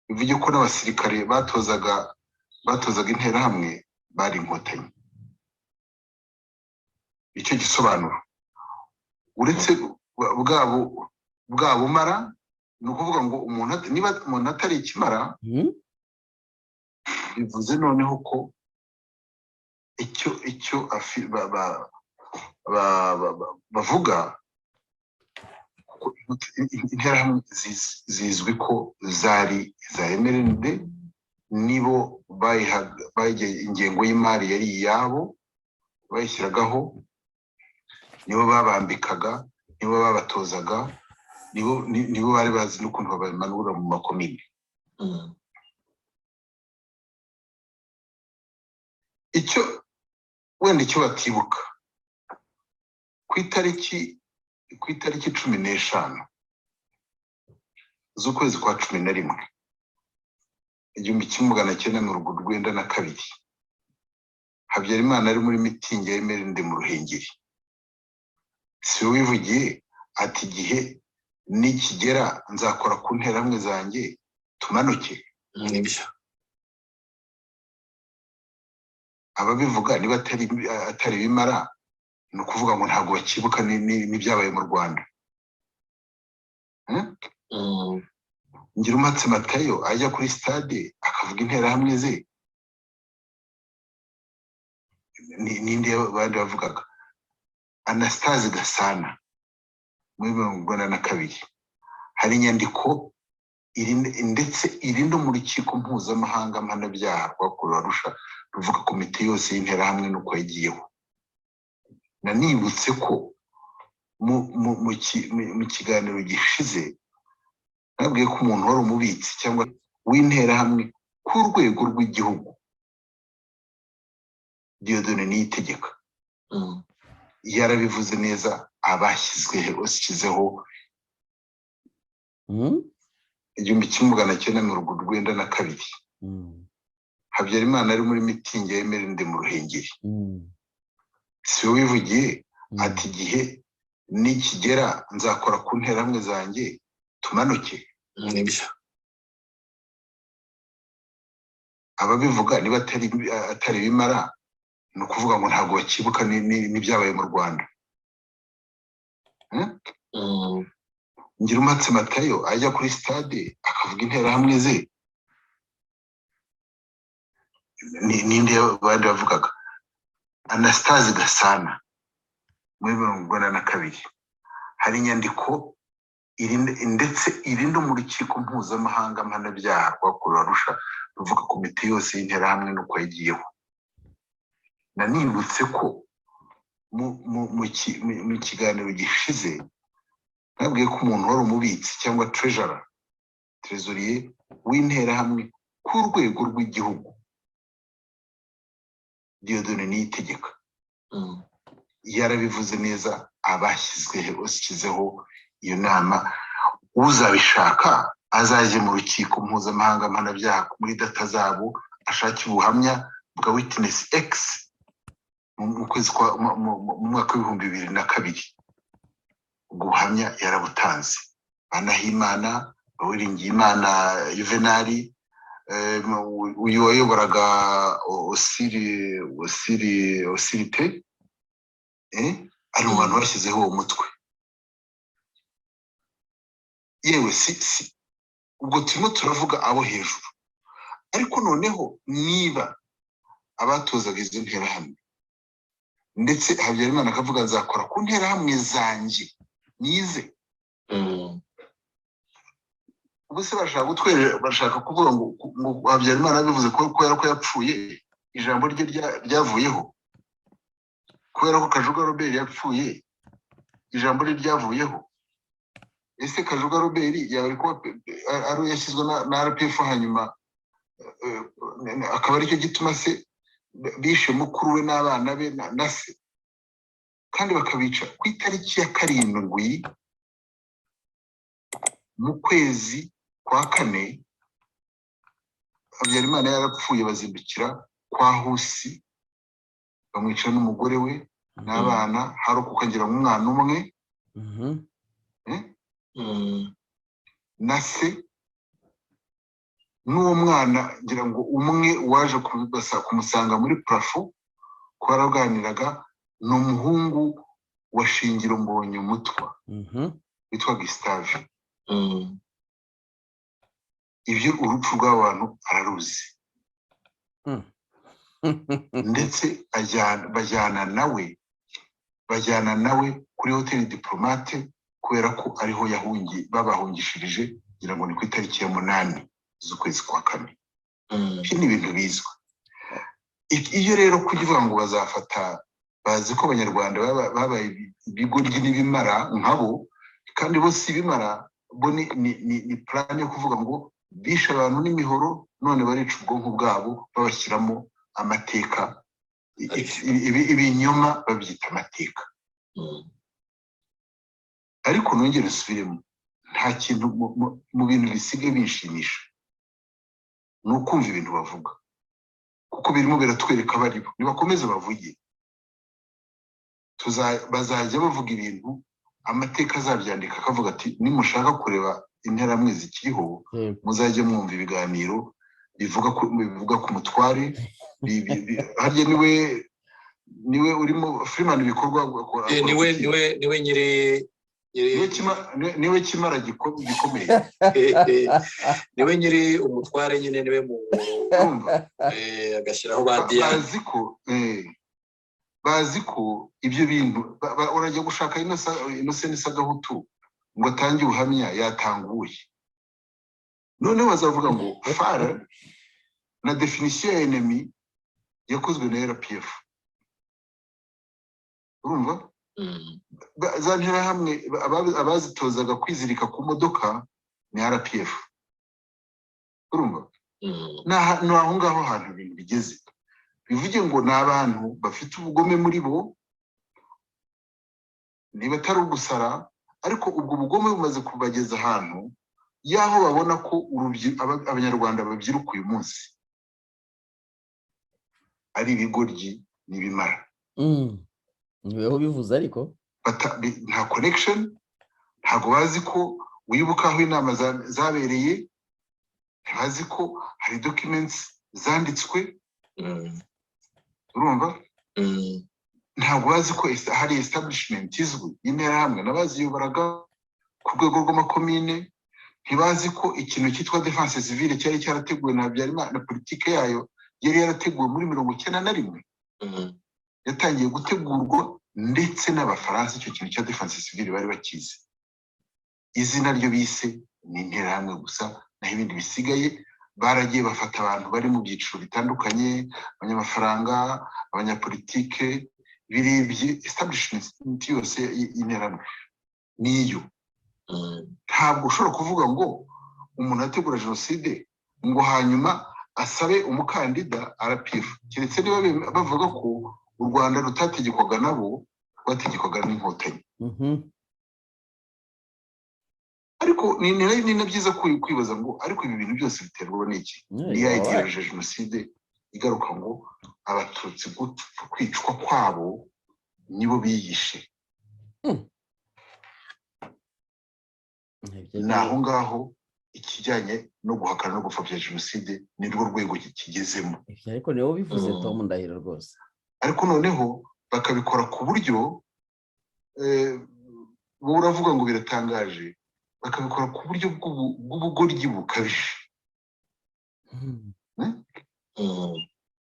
bivuge ko n'abasirikare batozaga Interahamwe bari Inkotanyi. Icyo gisobanuro, uretse bwa bumara, ni ukuvuga ngo umuntu niba umuntu atari ikimara, bivuze noneho ko icyo bavuga, Interahamwe zizwi ko zari iza MRND, nibo ingengo y'imari yari iyabo, bayishyiragaho, nibo babambikaga, nibo babatozaga, nibo bari bazi n'ukuntu babamanura mu makomini. Icyo wenda icyo batibuka, ku itariki 15 z'ukwezi kwa 11, 1992, Habyarimana ari muri mitingi ya MRND mu Ruhengeri. Si we wivugiye ati: "Igihe nikigera nzakora ku Nterahamwe zanjye tumanuke"? Nibyo. Ababivuga niba atari bimara, ni ukuvuga ngo ntabwo bakibuka n'ibyabaye mu Rwanda. Ngirumpatse Matayo ajya kuri stade akavuga Interahamwe ze, ninde bandi bavugaga? Anastase Gasana muri 92, hari inyandiko ndetse iri no mu Rukiko Mpuzamahanga Mpanabyaha rwakorewe Arusha, ruvuga komite yose y'Interahamwe n'uko yagiyeho. Nanibutse ko mu kiganiro gishize nabwiye ko umuntu wari umubitsi cyangwa w'Interahamwe ku rwego rw'igihugu, Dieudonné Niyitegeka, yarabivuze neza abashyizweho bashyizeho 1992, Habyarimana ari muri mitingi ya MRND mu Ruhengeri. Si we wivugiye ati: "Igihe nikigera nzakora ku Nterahamwe zanjye tumanuke"? Nibyo. Ababivuga niba atari bimara. Ni ukuvuga ngo ntabwo bakibuka n'ibyabaye mu Rwanda. Ngirumatse Matayo ajya kuri stade akavuga Interahamwe ze, ninde bandi bavugaga? Anastase Gasana muri 92, hari inyandiko ndetse iri no mu rukiko mpuzamahanga mpanabyaha rwakorewe Arusha, ruvuga komite yose y'Interahamwe n'uko yagiyeho. Nanibutse ko mu kiganiro gishize nabwiye ko umuntu wari umubitsi cyangwa treasurer, trésorier w'Interahamwe ku rwego rw'igihugu, Dieudonné Niyitegeka, yarabivuze neza. Abashyizweho, bashyizeho iyo nama, uzabishaka azajye mu rukiko mpuzamahanga mpanabyaha, muri data zabo, ashake ubuhamya bwa witness X mu kwezi kwa mu mwaka w'2002. Ubwo buhamya yarabutanze. Banahimana, Uwiringiyimana Juvenali, uyu wayoboraga osiri osiri osirite, ari mu bantu bashyizeho uwo mutwe. Yewe, si ubwo turimo turavuga abo hejuru, ariko noneho niba abatozaga izo Nterahamwe, ndetse Habyarimana akavuga: "Nzakora ku Nterahamwe zanjye nize." Ubu se bashaka gutwerera, bashaka kuvuga ngo Habyarimana yabivuze ko kubera ko yapfuye ijambo rye ryavuyeho, kubera ko Kajuga Robert yapfuye ijambo rye ryavuyeho? Ese Kajuga Robert yaba ari kuba ari yashyizwe na RPF, hanyuma akaba aricyo gituma se bishe mukuru we n'abana be na se, kandi bakabica ku itariki ya 7 mu kwezi kwa kane, Habyarimana yarapfuye, bazindukira kwa Husi bamwica n'umugore we n'abana, harokoka ngira ngo umwana umwe na se n'uwo mwana, ngira ngo umwe waje kumusanga muri plafond ko baraganiraga, ni umuhungu wa Shingiro Mbonyumutwa witwa Gustave. Ibyo urupfu rw'abantu araruzi, ndetse bajyana nawe kuri hoteli Diplomate, kubera ko ariho yahungiye, babahungishirije, kugira ngo ni ku itariki ya 8 z'ukwezi kwa kane. Ibyo ni ibintu bizwi. Iyo rero kuvuga ngo bazafata, bazi ko Abanyarwanda babaye ibigoryi n'ibimara nkabo, kandi bo si ibimara, bo ni plan yo kuvuga ngo bishe abantu n'imihoro, none barica ubwonko bwabo babashyiramo amateka, ibinyoma babyita amateka. Ariko nongere usubiremo, nta kintu mu bintu bisigaye binshimisha ni ukumva ibintu bavuga, kuko birimo biratwereka abo ari bo. Nibakomeze bavuge, bazajya bavuga ibintu amateka azabyandika, akavuga ati: "Nimushaka kureba Interahamwe zikiriho, muzajye mwumva ibiganiro bivuga ku mutware." Harya niwe urimo Freeman ibikorwa? Niwe nyiri Niwe kimara gikomeye. Niwe nyiri umutware nyine, niwe mu agashyiraho ba Diyane. Bazi ko ibyo bintu urajya gushaka Innocent Sagahutu ngo atange ubuhamya, yatanguye. Noneho bazavuga ngo FAR na définition ya ennemi yakozwe na RPF. Urumva za Nterahamwe abazitozaga kwizirika ku modoka ni RPF. Urumva ni aho ngaho hantu ibintu bigeze. Bivuge ngo ni abantu bafite ubugome muri bo, niba atari ugusara, ariko ubwo bugome bumaze kubageza ahantu y'aho babona ko Abanyarwanda babyiruka uyu munsi ari ibigoryi n'ibimara. Niweho bivuze ariko. Nta connection, ntabwo bazi ko wibuka aho inama zabereye, ntibazi ko hari documents zanditswe. Urumva Ntabwo bazi ko hari establishment izwi y'Interahamwe n'abaziyoboraga ku rwego rw'amakomine. Ntibazi ko ikintu cyitwa défense civile cyari cyarateguwe na Habyarimana, na politike yayo yari yarateguwe muri 91, yatangiye gutegurwa ndetse n'Abafaransa. Icyo kintu cya défense civile bari bakizi, izina ryo bise ni Interahamwe gusa, naho ibindi bisigaye baragiye bafata abantu bari mu byiciro bitandukanye: abanyamafaranga, abanyapolitike. Birebye establishment yose y'Interahamwe niyo. Ntabwo ushobora kuvuga ngo umuntu ategura jenoside ngo hanyuma asabe umukandida RPF, keretse niba bavuga ko u Rwanda rutategekwaga nabo, rwategekwaga n'Inkotanyi. Ariko ni na byiza kwibaza ngo: ariko ibi bintu byose biterwa n'iki? Ni ya idéologie ya jenoside igaruka ngo Abatutsi kwicwa kwabo nibo biyishe. Ni aho ngaho ikijyanye no guhakana no gupfobya jenoside ni rwo rwego kigezemo. Ibyo ariko niwo bivuze, Tom Ndahiro, rwose. Ariko noneho bakabikora ku buryo wowe uravuga ngo biratangaje, bakabikora ku buryo bw'ubugoryi bukabije.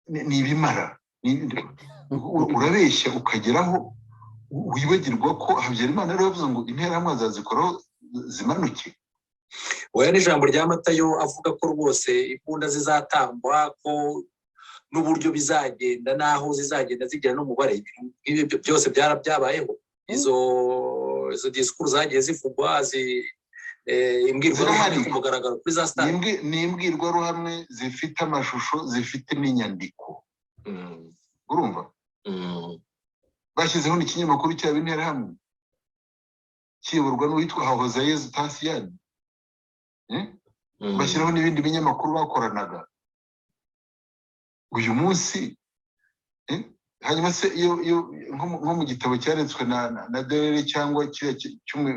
Ni ibimara. Urabeshya ukageraho wibagirwa ko Habyarimana yari yavuze ngo Interahamwe azazikoraho zimanuke. Oya, n'ijambo rya Matayo avuga ko rwose imbunda zizatangwa, ko n'uburyo bizagenda n'aho zizagenda zigera n'umubare, ibintu nk'ibi byose byabayeho. Izo disikuru zagiye zivugwa, imbwirwaruhame Zirahari. ku mugaragaro kuri za stade. Ni imbwirwaruhame zifite amashusho, zifite n'inyandiko. Urumva, bashyizeho n'ikinyamakuru cyabo Interahamwe, kiyoborwa n'uwitwa Hahozayezu Tasiyani. Bashyiraho n'ibindi binyamakuru bakoranaga. Uyu munsi, hanyuma se iyo nko mu gitabo cyanditswe na Derere cyangwa kiriya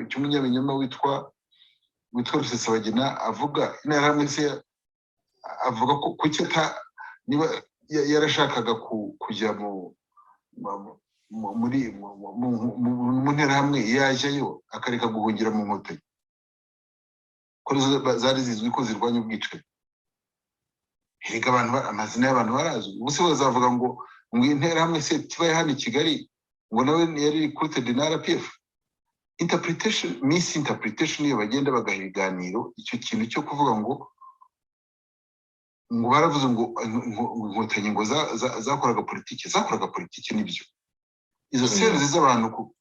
cy'umunyabinyoma witwa Rusesabagina, avuga Interahamwe se, avuga ko kuki ata niba yarashakaga kujya mu mu- mu- muri mu- mu- mu- mu Nterahamwe, yajyayo akareka guhungira mu Nkotanyi, ko zari zizwi ko zirwanya ubwicanyi? Erega abantu amazina y'abantu barazwi. Ubu se bazavuga ngo Interahamwe se tibaye hano i Kigali, ngo nawe yari recruited na RPF? Interpretation, misinterpretation. Iyo bagenda bagaha ibiganiro icyo kintu cyo kuvuga ngo baravuze ngo Inkotanyi ngo zakoraga politiki, zakoraga politiki nibyo. Izo cells z'abantu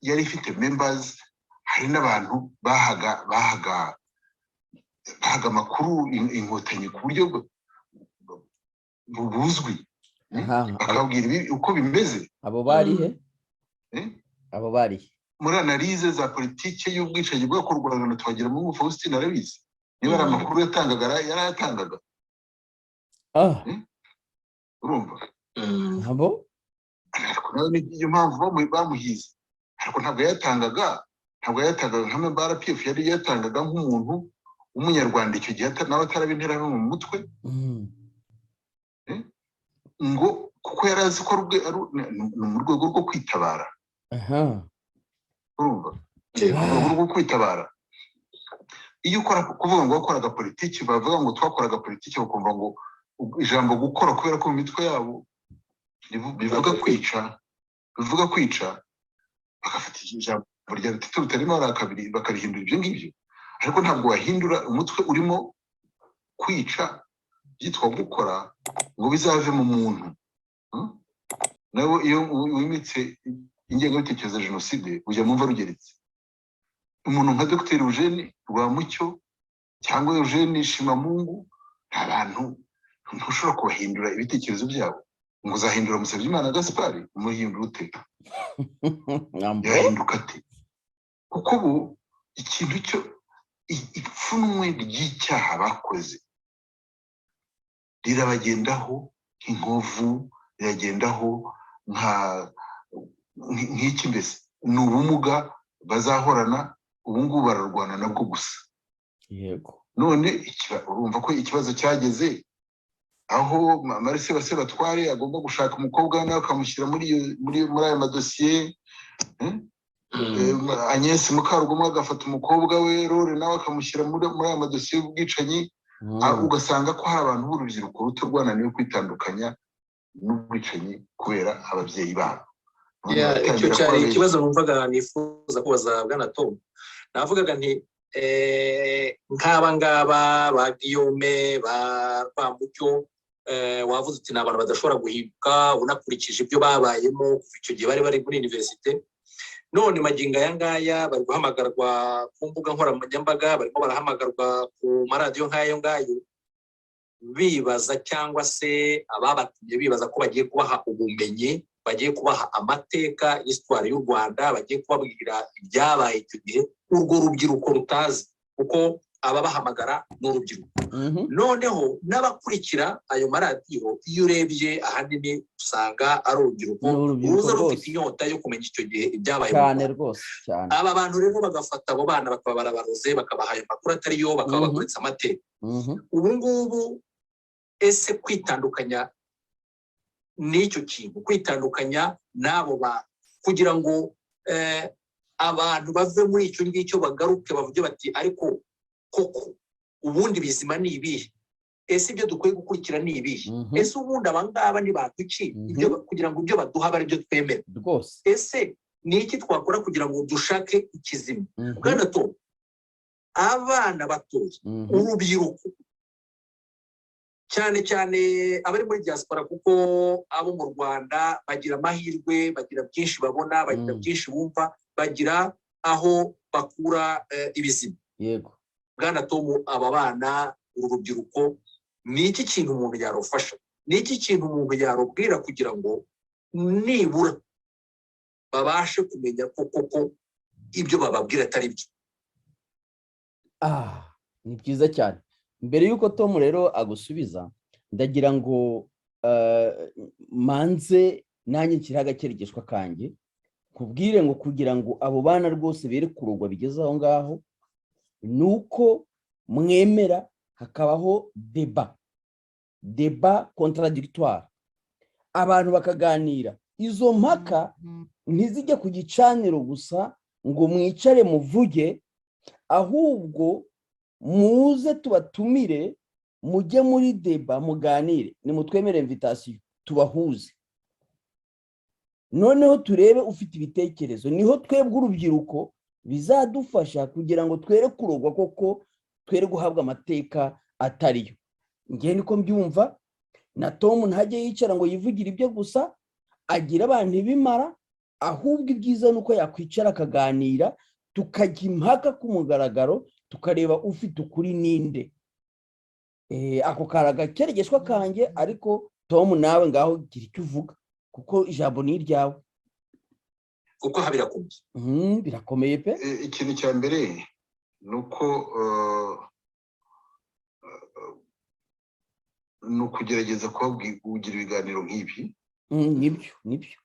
yari ifite members, hari n'abantu bahaga amakuru Inkotanyi ku buryo buzwi, bakababwira uko bimeze. Abo bari he? Eh? Abo bari he? Muri analyse za politiki y'ubwicanyi bwakorwaga na Twagiramungu Faustin, arabizi. Niba ari amakuru yatangaga, yarayatangaga. Urumva? Abo Ariko nawe niyo mpamvu bamuhize. Ariko ntabwo yayatangaga nka member RPF, yari yatangaga nk'umuntu w'Umunyarwanda icyo gihe, nawe ataraba Interahamwe mu mutwe, ngo kuko yari azi ko ni mu rwego rwo kwitabara. Urumva, mu rwego rwo kwitabara. Iyo ukora kuvuga ngo wakoraga politiki, bavuga ngo twakoraga politiki, bakumva ngo ijambo gukora, kubera ko mu mitwe yabo bivuga kwica, bivuga kwica, bagafata ijambo rya Tito Rutaremara bakarihindura ibyo ngibyo. Ariko ntabwo wahindura umutwe urimo kwica byitwa gukora ngo bizave mu muntu. Nawe iyo wimitse ingengabitekerezo ya jenoside, ujya mu mva rugeretse. Umuntu nka Dr Eugene Rwamucyo cyangwa Eugene Shimamungu, nta bantu ntushobora kubahindura ibitekerezo byabo ngo uzahindura Musabyimana Gaspard. Umuhindura ute? Yahinduka ate? Kuko ubu ikintu cyo ipfunwe ry'icyaha bakoze rirabagendaho nk'inkovu, riragendaho nk'iki mbese, ni ubumuga bazahorana. Ubu ngubu bararwana nabwo gusa. None urumva ko ikibazo cyageze. Aho Marcel Sebatware agomba gushaka umukobwa we nawe akamushyira muri ayo madosiye. Agnes Mukarugomwa agafata umukobwa we Rore nawe akamushyira muri ayo madosiye y'ubwicanyi. Ugasanga ko hari abantu b'urubyiruko ruto rwananiwe kwitandukanya n'ubwicanyi kubera ababyeyi babo. Icyo cyari ikibazo numvaga nifuza kubaza bwana Tom. Navugaga nti nk'aba ngaba ba Guillaume, ba Rwamucyo, wavuze uti ni abantu badashobora guhinduka unakurikije ibyo babayemo kuva icyo gihe bari bari muri université. None magingo aya ngaya bari guhamagarwa ku mbuga nkoranyambaga, barimo barahamagarwa ku maradiyo nk'ayo ngayo, bibaza cyangwa se ababatumye bibaza ko bagiye kubaha ubumenyi, bagiye kubaha amateka y'histoire y'u Rwanda, bagiye kubabwira ibyabaye icyo gihe urwo rubyiruko rutazi, kuko ababahamagara ni urubyiruko. Noneho n'abakurikira ayo maradiyo, iyo urebye ahanini usanga ari urubyiruko ruza rufite inyota yo kumenya icyo gihe ibyabaye. Cyane rwose, cyane. Aba bantu rero bagafata abo bana bakaba barabaroze, bakabaha ayo makuru atari yo, bakaba baguritse amateka. Ubu ngubu ese kwitandukanya n'icyo kintu, kwitandukanya n'abo bantu, kugira ngo abantu bave muri icyo ngicyo bagaruke bavuge bati: "Ariko koko ubundi bizima ni ibihe? Ese ibyo dukwiye gukurikira ni ibihe? Ese ubundi aba ngaba ni bantu ki kugira ngo ibyo baduha abe aribyo twemera?" Ese ni iki twakora kugira ngo dushake ikizima? Bwana Tom, abana batoya, urubyiruko, cyane cyane abari muri diaspora, kuko abo mu Rwanda bagira amahirwe, bagira byinshi babona, bagira byinshi bumva, bagira aho bakura ibizima. Bwana Tom, aba bana, uru rubyiruko, ni iki kintu umuntu yarufasha? Ni iki kintu umuntu yarubwira kugira ngo nibura babashe kumenya ko koko ibyo bababwira atari byo? Ni byiza cyane. Mbere y'uko Tom rero agusubiza, ndagira ngo manze nanjye nshyiraho agakeregeshwa kanjye, kubwire ngo kugira ngo abo bana rwose bere kurogwa bigeze aho ngaho, ni uko mwemera hakabaho débat contradictoire, abantu bakaganira. Izo mpaka ntizijye ku gicaniro gusa ngo mwicare muvuge, ahubwo muze tubatumire, mujye muri débat, muganire. Nimutwemere invitation tubahuze, noneho turebe ufite ibitekerezo. Niho twebwe urubyiruko bizadufasha kugira ngo twere kurogwa koko, twere guhabwa amateka atariyo. Ngewe niko mbyumva. Na Tom ntajye yicara ngo yivugire ibyo gusa, agira abantu ibimara, ahubwo ibyiza ni uko yakwicara akaganira, tukajya impaka ku mugaragaro, tukareba ufite ukuri ninde. Ako kari agakeregeshwa kanjye, ariko Tom nawe ngaho gira icyo uvuga, kuko ijambo ni iryawe. Kuko aha birakomeye. Birakomeye pe. Ikintu cya mbere ni uko ni ukugerageza kugira ibiganiro nk'ibi. Nibyo, nibyo.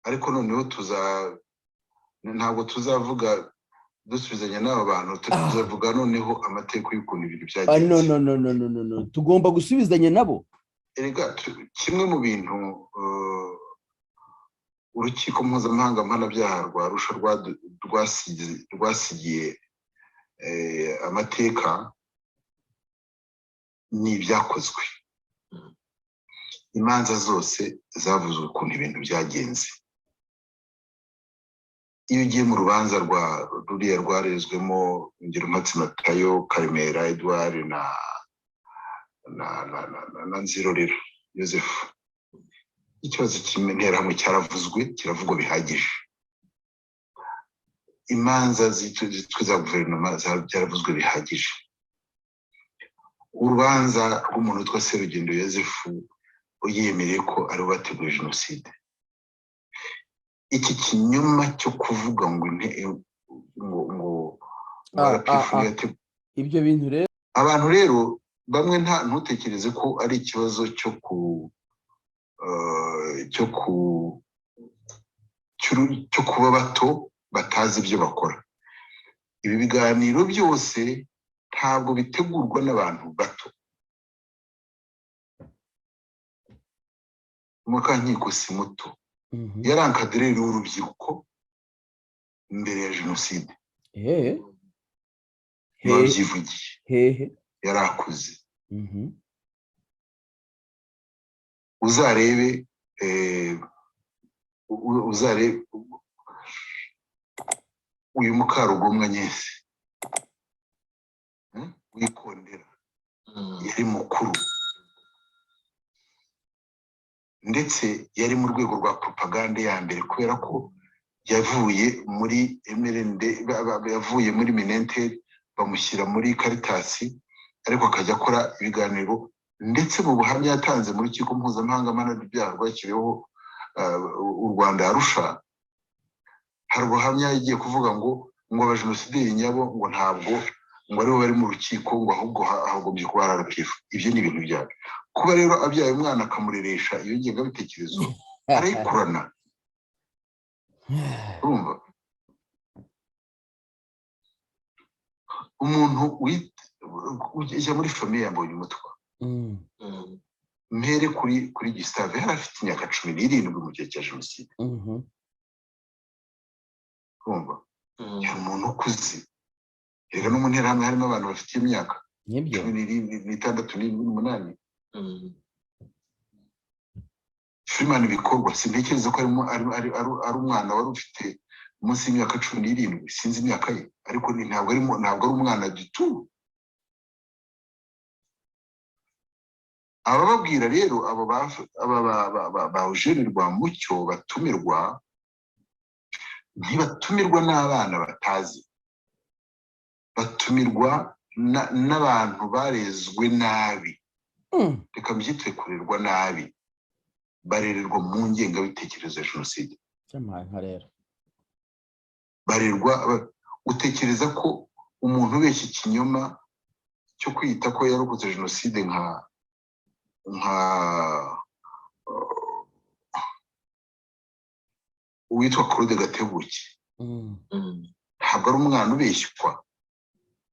Ariko noneho tuza ntabwo tuzavuga dusubizanya n'aba bantu, tuzavuga noneho amateka y'ukuntu ibintu byagenze. No, no, no, no, no, no, no, tugomba gusubizanya nabo. Erega kimwe mu bintu Urukiko Mpuzamahanga Mpanabyaha rwa Arusha rwasigiye amateka ni ibyakozwe. Imanza zose zavuzwe ukuntu ibintu byagenze. Iyo ugiye mu rubanza rwa ruriya rwarezwemo Ngirumpatse Matayo, Karemera Edouard na Nzirorera Joseph, ikibazo cy'Interahamwe cyaravuzwe, kiravugwa bihagije. Imanza zitwa za guverinoma byaravuzwe bihagije. Urubanza rw'umuntu witwa Serugendo Yosefu yemereye ko ariwe bateguye jenoside. Iki kinyoma cyo kuvuga ngo ngo Ibyo bintu rero. Abantu rero bamwe nta ntutekereze ko ari ikibazo cyo kuba bato batazi ibyo bakora. Ibi biganiro byose ntabwo bitegurwa n'abantu bato. Mukankiko si muto, yari encadreur w'urubyiruko mbere ya jenoside. Babyivugiye. Hehe? Yari akuze. Uzarebe, uzarebe uyu Mukarugomwa Agnès wikondera, yari mukuru, ndetse yari mu rwego rwa propagande ya mbere, kubera ko yavuye muri MRND, yavuye muri Mininter, bamushyira muri Caritas, ariko akajya akora ibiganiro. Ndetse mu buhamya yatanze mu rukiko mpuzamahanga mpanabyaha rwashyiriweho u Rwanda, Arusha, hari ubuhamya yagiye kuvuga ngo abajenosideri nyabo ngo ntabwo ngo aribo bari mu rukiko, ngo ahubwo hagombye kuba hari RPF. Ibyo ni ibintu byabyo. Kuba rero abyaye umwana akamureresha iyo ngengabitekerezo, arayikurana. Urumva umuntu ujya muri famille yambonye umutwa, mpere kuri Gustave, yari afite imyaka 17 mu gihe cya jenoside. Urumva yari umuntu ukuze. Reka no mu nterahamwe harimo abantu bafite imyaka 16, 7, 8. Freeman Bikorwa, sintekereza ko ari umwana wari ufite munsi y'imyaka 17. Sinzi imyaka ye, ariko ntabwo ari umwana du. Abababwira rero, abo ba Eugene Rwamucyo batumirwa, ntibatumirwa n'abana batazi, batumirwa n'abantu barezwe nabi. Reka mbyitwe kurerwa nabi. Barererwa mu ngengabitekerezo ya jenoside. Barerwa. Utekereza ko umuntu ubeshya ikinyoma cyo kwita ko yarokotse jenoside nka uwitwa Claude Gatebuke, ntabwo ari umwana ubeshywa,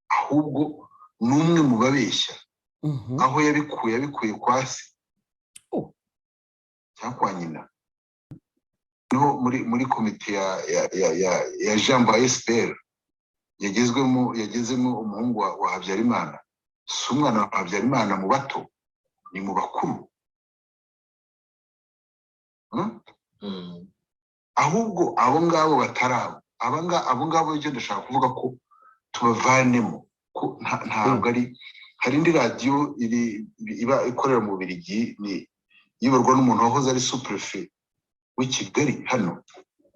ahubwo ni umwe mu babeshya. Aho yabikuye kwa se cyangwa kwa nyina. Niho muri komite ya Jambo SPR yagezemo umuhungu wa Habyarimana. Si umwana wa Habyarimana mu bato, ni mu bakuru. Ahubwo abo ngabo batarabo, abo ngabo ibyo ndashaka kuvuga ko tubavanemo, ko ntabwo ari. Hari indi radiyo iba ikorera mu Bubiligi, ni iyoborwa n'umuntu wahoze ari sous-préfet w'i Kigali hano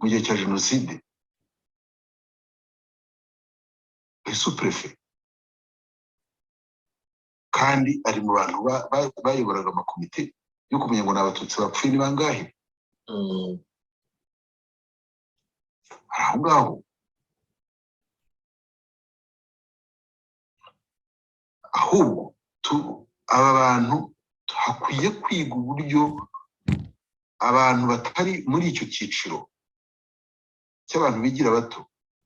mu gihe cya jenoside, sous-préfet, kandi ari mu bantu bayoboraga amakomite yo kumenya ngo ni abatutsi bapfuye ni bangahe. Aho ngaho ahubwo aba bantu hakwiye kwiga uburyo abantu batari muri icyo cyiciro cy'abantu bigira bato.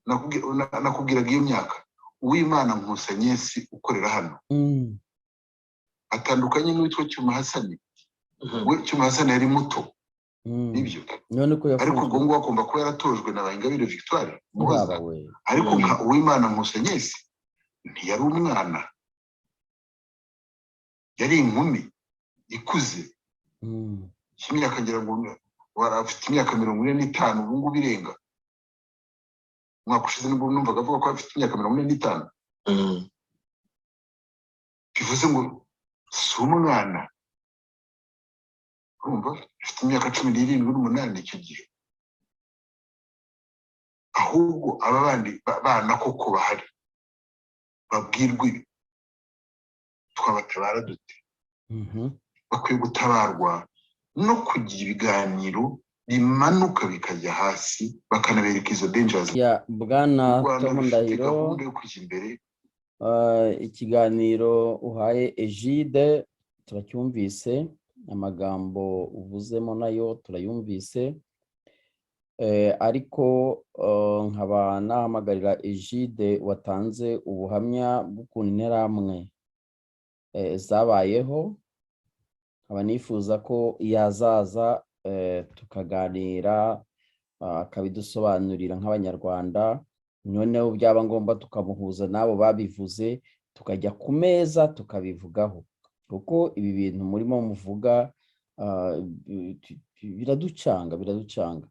Nakubwiraga iyo myaka Uwimana Nkusi Agnès ukorera hano atandukanye n'uwitwa Cyuma Hasani. We Cyuma Hasani yari muto, nibyo, ariko ubwo ngubwo agomba kuba yaratojwe na Ingabire Victoire Muhoza. Ariko nka Uwimana Nkusi Agnès ntiyari umwana, yari inkumi ikuze imyaka, ngira ngo afite imyaka 45 ubu ngubu irenga. Umwaka ushize nibwo numvaga avuga ko afite imyaka 45. Bivuze ngo si umwana, urumva afite imyaka 17 n'umunani icyo gihe. Ahubwo aba bandi bana koko bahari babwirwa ibi, twabatabara dute? Bakwiye gutabarwa no kugira ibiganiro bimanuka bikajya hasi, bakanabereka izo dangers. Ya Bwana Tom Ndahiro, gahunda yo kujya imbere. Ikiganiro uhaye Egide turacyumvise, amagambo uvuzemo nayo turayumvise, ariko nkaba nahamagarira Egide watanze ubuhamya bw'ukuntu interahamwe zabayeho, Nkaba nifuza ko yazaza tukaganira, akabidusobanurira nk'Abanyarwanda. Noneho byaba ngombwa tukamuhuza n'abo babivuze, tukajya ku meza tukabivugaho, kuko ibi bintu murimo muvuga biraducanga, biraducanga.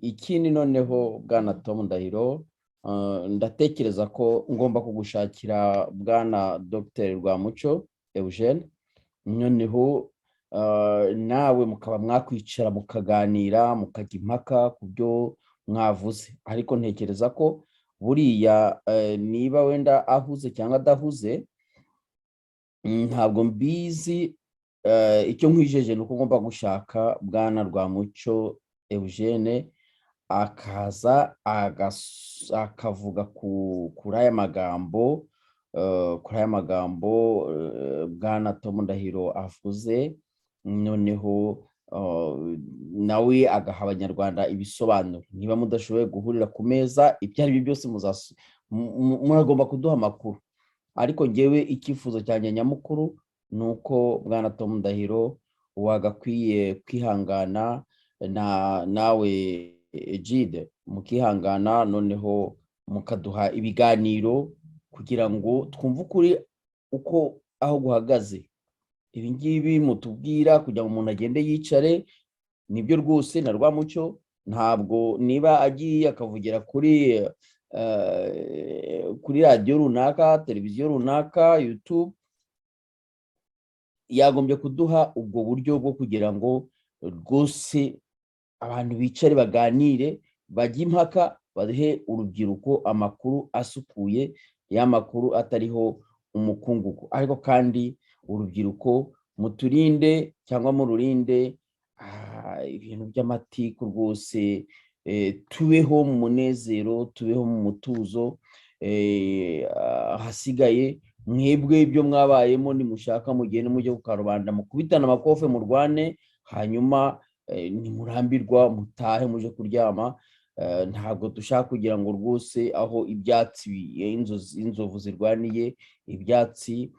Ikindi noneho, bwana Tom Ndahiro, ndatekereza ko ngomba kugushakira bwana Dr Rwamucyo Eugene, noneho nawe mukaba mwakwicara mukaganira, mukajya impaka ku byo mwavuze. Ariko ntekereza ko buriya niba wenda ahuze cyangwa adahuze, ntabwo mbizi. Icyo nkwijeje ni uko ngomba gushaka bwana Rwamucyo Eugene, akaza akavuga kuri aya magambo bwana Tom Ndahiro avuze, noneho nawe agaha Abanyarwanda ibisobanuro. Niba mudashoboye guhurira ku meza, ibyo ari byo byose muragomba kuduha amakuru. Ariko ngewe icyifuzo cyanjye nyamukuru ni uko bwana Tom Ndahiro wagakwiye kwihangana, na nawe Egide mukihangana, noneho mukaduha ibiganiro kugira ngo twumve ukuri uko aho guhagaze. Ibi ngibi mutubwira kugira ngo umuntu agende yicare, nibyo rwose. Na Rwamucyo ntabwo, niba agiye akavugira kuri radiyo runaka, televiziyo runaka, YouTube, yagombye kuduha ubwo buryo bwo kugira ngo rwose abantu bicare baganire, bajye impaka, bahe urubyiruko amakuru asukuye, y'amakuru atariho umukungugu. Ariko kandi urubyiruko muturinde cyangwa mururinde ibintu by'amatiku rwose. Tubeho mu munezero, tubeho mu mutuzo. Ahasigaye mwebwe ibyo mwabayemo, nimushaka mugende mujye ku karubanda, mukubitane amakofe, murwane, hanyuma nimurambirwa mutahe muje kuryama. Ntabwo dushaka kugira ngo rwose aho ibyatsi inzovu zirwaniye ibyatsi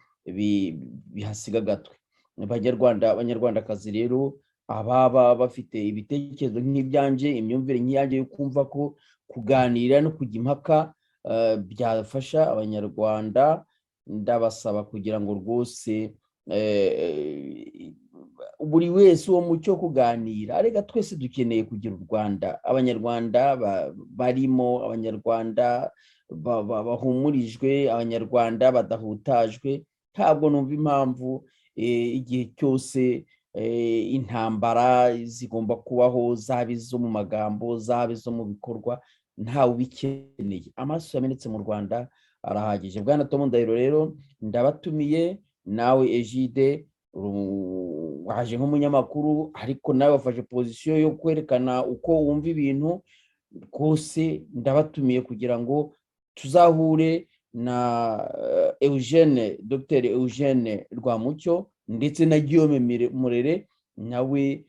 bihasiga agatwe. Abanyarwanda, Abanyarwandakazi rero, ababa bafite ibitekerezo nk'ibyanjye, imyumvire nk'iyanjye yo kumva ko kuganira no kujya impaka byafasha Abanyarwanda, ndabasaba kugira ngo rwose buri wese uwo mucyo wo kuganira. Arega twese dukeneye kugira u Rwanda Abanyarwanda barimo, Abanyarwanda bahumurijwe, Abanyarwanda badahutajwe. Ntabwo numva impamvu igihe cyose intambara zigomba kubaho, zaba izo mu magambo, zaba izo mu bikorwa. Ntawe ubikeneye. Amaraso yamenetse mu Rwanda arahagije. Bwana Tom Ndahiro rero, ndabatumiye, nawe Egide waje nk'umunyamakuru, ariko nawe wafashe position yo kwerekana uko wumva ibintu. Rwose ndabatumiye kugira ngo tuzahure na Eugene, Dr Eugene Rwamucyo, ndetse na Guillaume Murere, nawe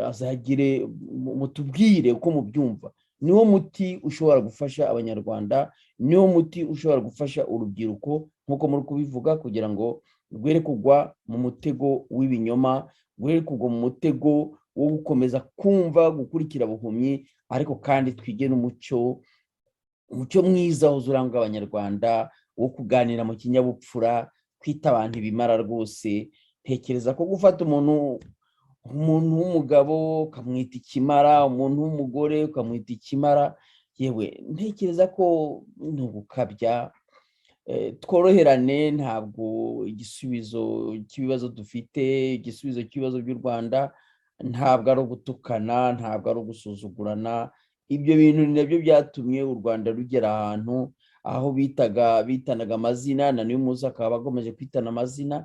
azagire mutubwire uko mubyumva. Niwo muti ushobora gufasha Abanyarwanda, niwo muti ushobora gufasha urubyiruko nk'uko muri kubivuga, kugira ngo rwere kugwa mu mutego w'ibinyoma, rwere kugwa mu mutego wo gukomeza kumva gukurikira buhumyi. Ariko kandi twige n'umuco, umuco mwiza uranga Abanyarwanda wo kuganira mu kinyabupfura. Kwita abantu ibimara rwose, ntekereza ko gufata umuntu w'umugabo ukamwita ikimara, umuntu w'umugore ukamwita ikimara, yewe ntekereza ko ni ugukabya. Tworoherane. Ntabwo igisubizo cy'ibibazo dufite, igisubizo cy'ibibazo by'u Rwanda, ntabwo ari ugutukana, ntabwo ari ugusuzugurana. Ibyo bintu ni nabyo byatumye u Rwanda rugera ahantu aho bitaga bitanaga amazina, na n'uyu munsi akaba akomeje kwitana amazina.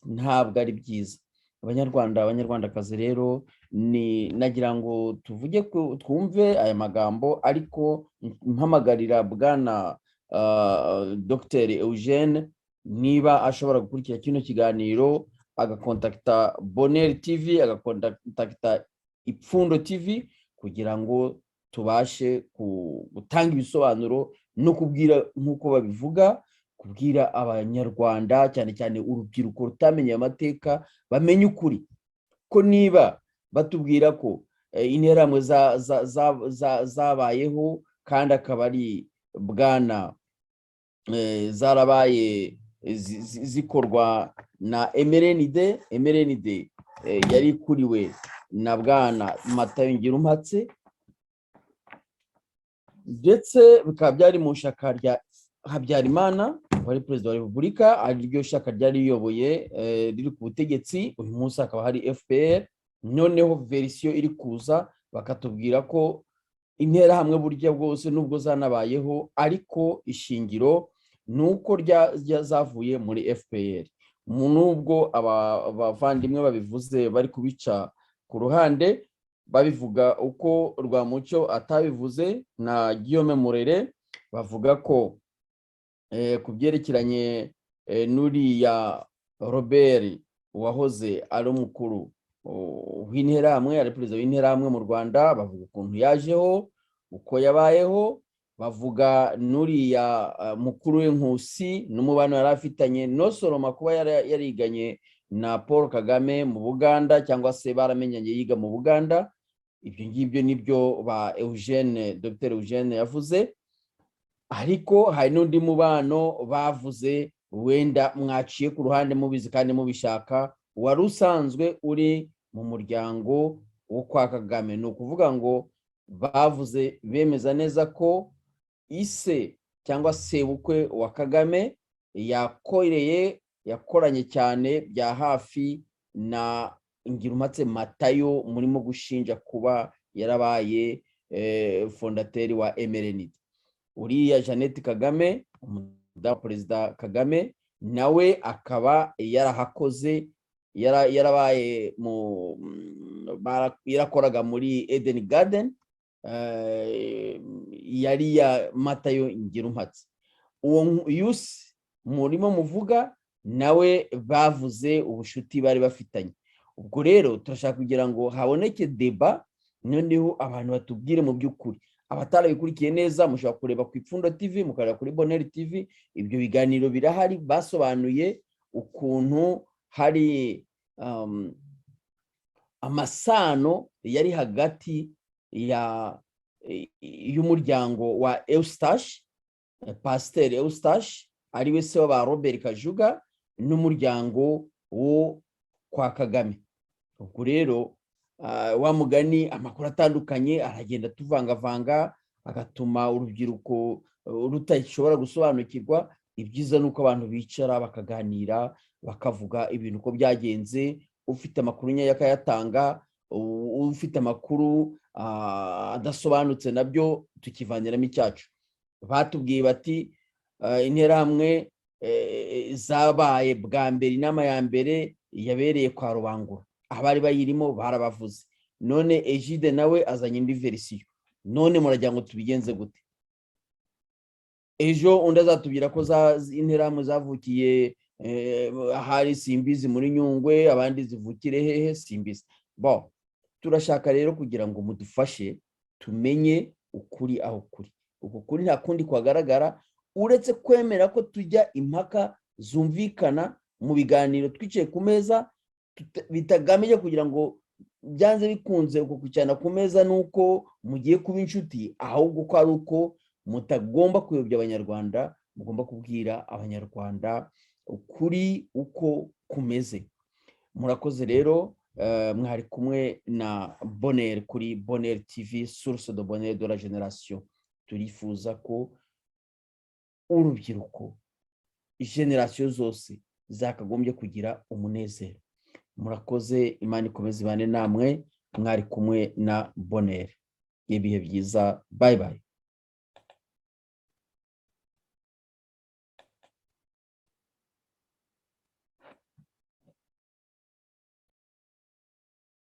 Ntabwo ari byiza. Abanyarwanda, Abanyarwandakazi rero, ni nagira ngo tuvuge, twumve aya magambo, ariko mpamagarira bwana Dr Eugene, niba ashobora gukurikira kino kiganiro, agakontakita Bonheur TV, agakontakita Ipfundo TV, kugira ngo tubashe gutanga ibisobanuro no kubwira, nk'uko babivuga, kubwira Abanyarwanda, cyane cyane urubyiruko rutamenye amateka, bamenye ukuri. Ko niba batubwira ko Interahamwe zabayeho, kandi akaba ari bwana zarabaye zikorwa na MRND, MRND yari ikuriwe na bwana Matayo Ngirumpatse, ndetse bikaba byari mu ishyaka rya Habyarimana wari Perezida wa Repubulika, ariryo shyaka ryari riyoboye, riri ku butegetsi. Uyu munsi hakaba hari FPR. Noneho version iri kuza, bakatubwira ko Interahamwe burya bwose nubwo zanabayeho, ariko ishingiro ni uko zavuye muri FPR. Nubwo abavandimwe babivuze bari kubica ku ruhande, babivuga uko Rwamucyo atabivuze na Guillaume Murere, bavuga ko ku byerekeranye n'uriya Robert wahoze ari umukuru w'Interahamwe, ari perezida w'Interahamwe mu Rwanda, bavuga ukuntu yajeho, uko yabayeho, bavuga n'uriya mukuru w'Inkusi n'umubano yari afitanye no soroma kuba yariganye na Paul Kagame mu Buganda, cyangwa se baramenyanye yiga mu Buganda. Ibyo ngibyo nibyo ba Eugene, Dr Eugene yavuze. Ariko hari n'undi mubano bavuze, wenda mwaciye ku ruhande mubizi kandi mubishaka, wari usanzwe uri mu muryango wo kwa Kagame. Ni ukuvuga ngo bavuze, bemeza neza ko ise cyangwa sebukwe wa Kagame yakoreye, yakoranye cyane bya hafi na Ngirumpatse Matayo murimo gushinja kuba yarabaye fondateur wa MRND. Uriya Jeannette Kagame, umudamu wa Perezida Kagame, nawe akaba yarahakoze, yarabaye mu yarakoraga muri Eden Garden yari ya Matayo Ngirumpatse. Uwo yusi murimo muvuga nawe bavuze ubushuti bari bafitanye. Ubwo rero turashaka kugira ngo haboneke débat, noneho abantu batubwire mu by'ukuri. Abatarabikurikiye neza, mushobora kureba ku Ipfundo TV, mukareba kuri Boneri TV, ibyo biganiro birahari. Basobanuye ukuntu hari amasano yari hagati y'umuryango wa Eustache, Pasiteri Eustache ariwe se wa Robert Kajuga, n'umuryango wo kwa Kagame. Ubwo rero wa mugani, amakuru atandukanye aragenda atuvangavanga, agatuma urubyiruko rutashobora gusobanukirwa. Ibyiza ni uko abantu bicara bakaganira, bakavuga ibintu uko byagenze, ufite amakuru nyayo akayatanga, ufite amakuru adasobanutse nabyo tukivaniramo icyacu. Batubwiye bati Interahamwe zabaye bwa mbere, inama ya mbere yabereye kwa Rubangura, abari bayirimo barabavuze. None Egide nawe azanye indi version. None muragira ngo tubigenze gute? Ejo undi azatubwira ko Interahamwe zavukiye ahari simbizi muri Nyungwe, abandi zivukire hehe simbizi. Bon, turashaka rero kugira ngo mudufashe tumenye ukuri aho kuri. Uku kuri nta kundi kwagaragara uretse kwemera ko tujya impaka zumvikana mu biganiro twicaye ku meza, bitagamije kugira ngo byanze bikunze uko kwicarana ku meza ni uko mugiye kuba inshuti, ahubwo ko ari uko mutagomba kuyobya Abanyarwanda, mugomba kubwira Abanyarwanda ukuri uko kumeze. Murakoze rero. Mwari kumwe na Bonheur kuri Bonheur TV, source de bonheur de la génération. Turifuza ko urubyiruko, génération zose zakagombye kugira umunezero. Murakoze, Imana ikomeze ibane namwe. Mwari kumwe na Bonheur. Ibihe byiza, bye bye.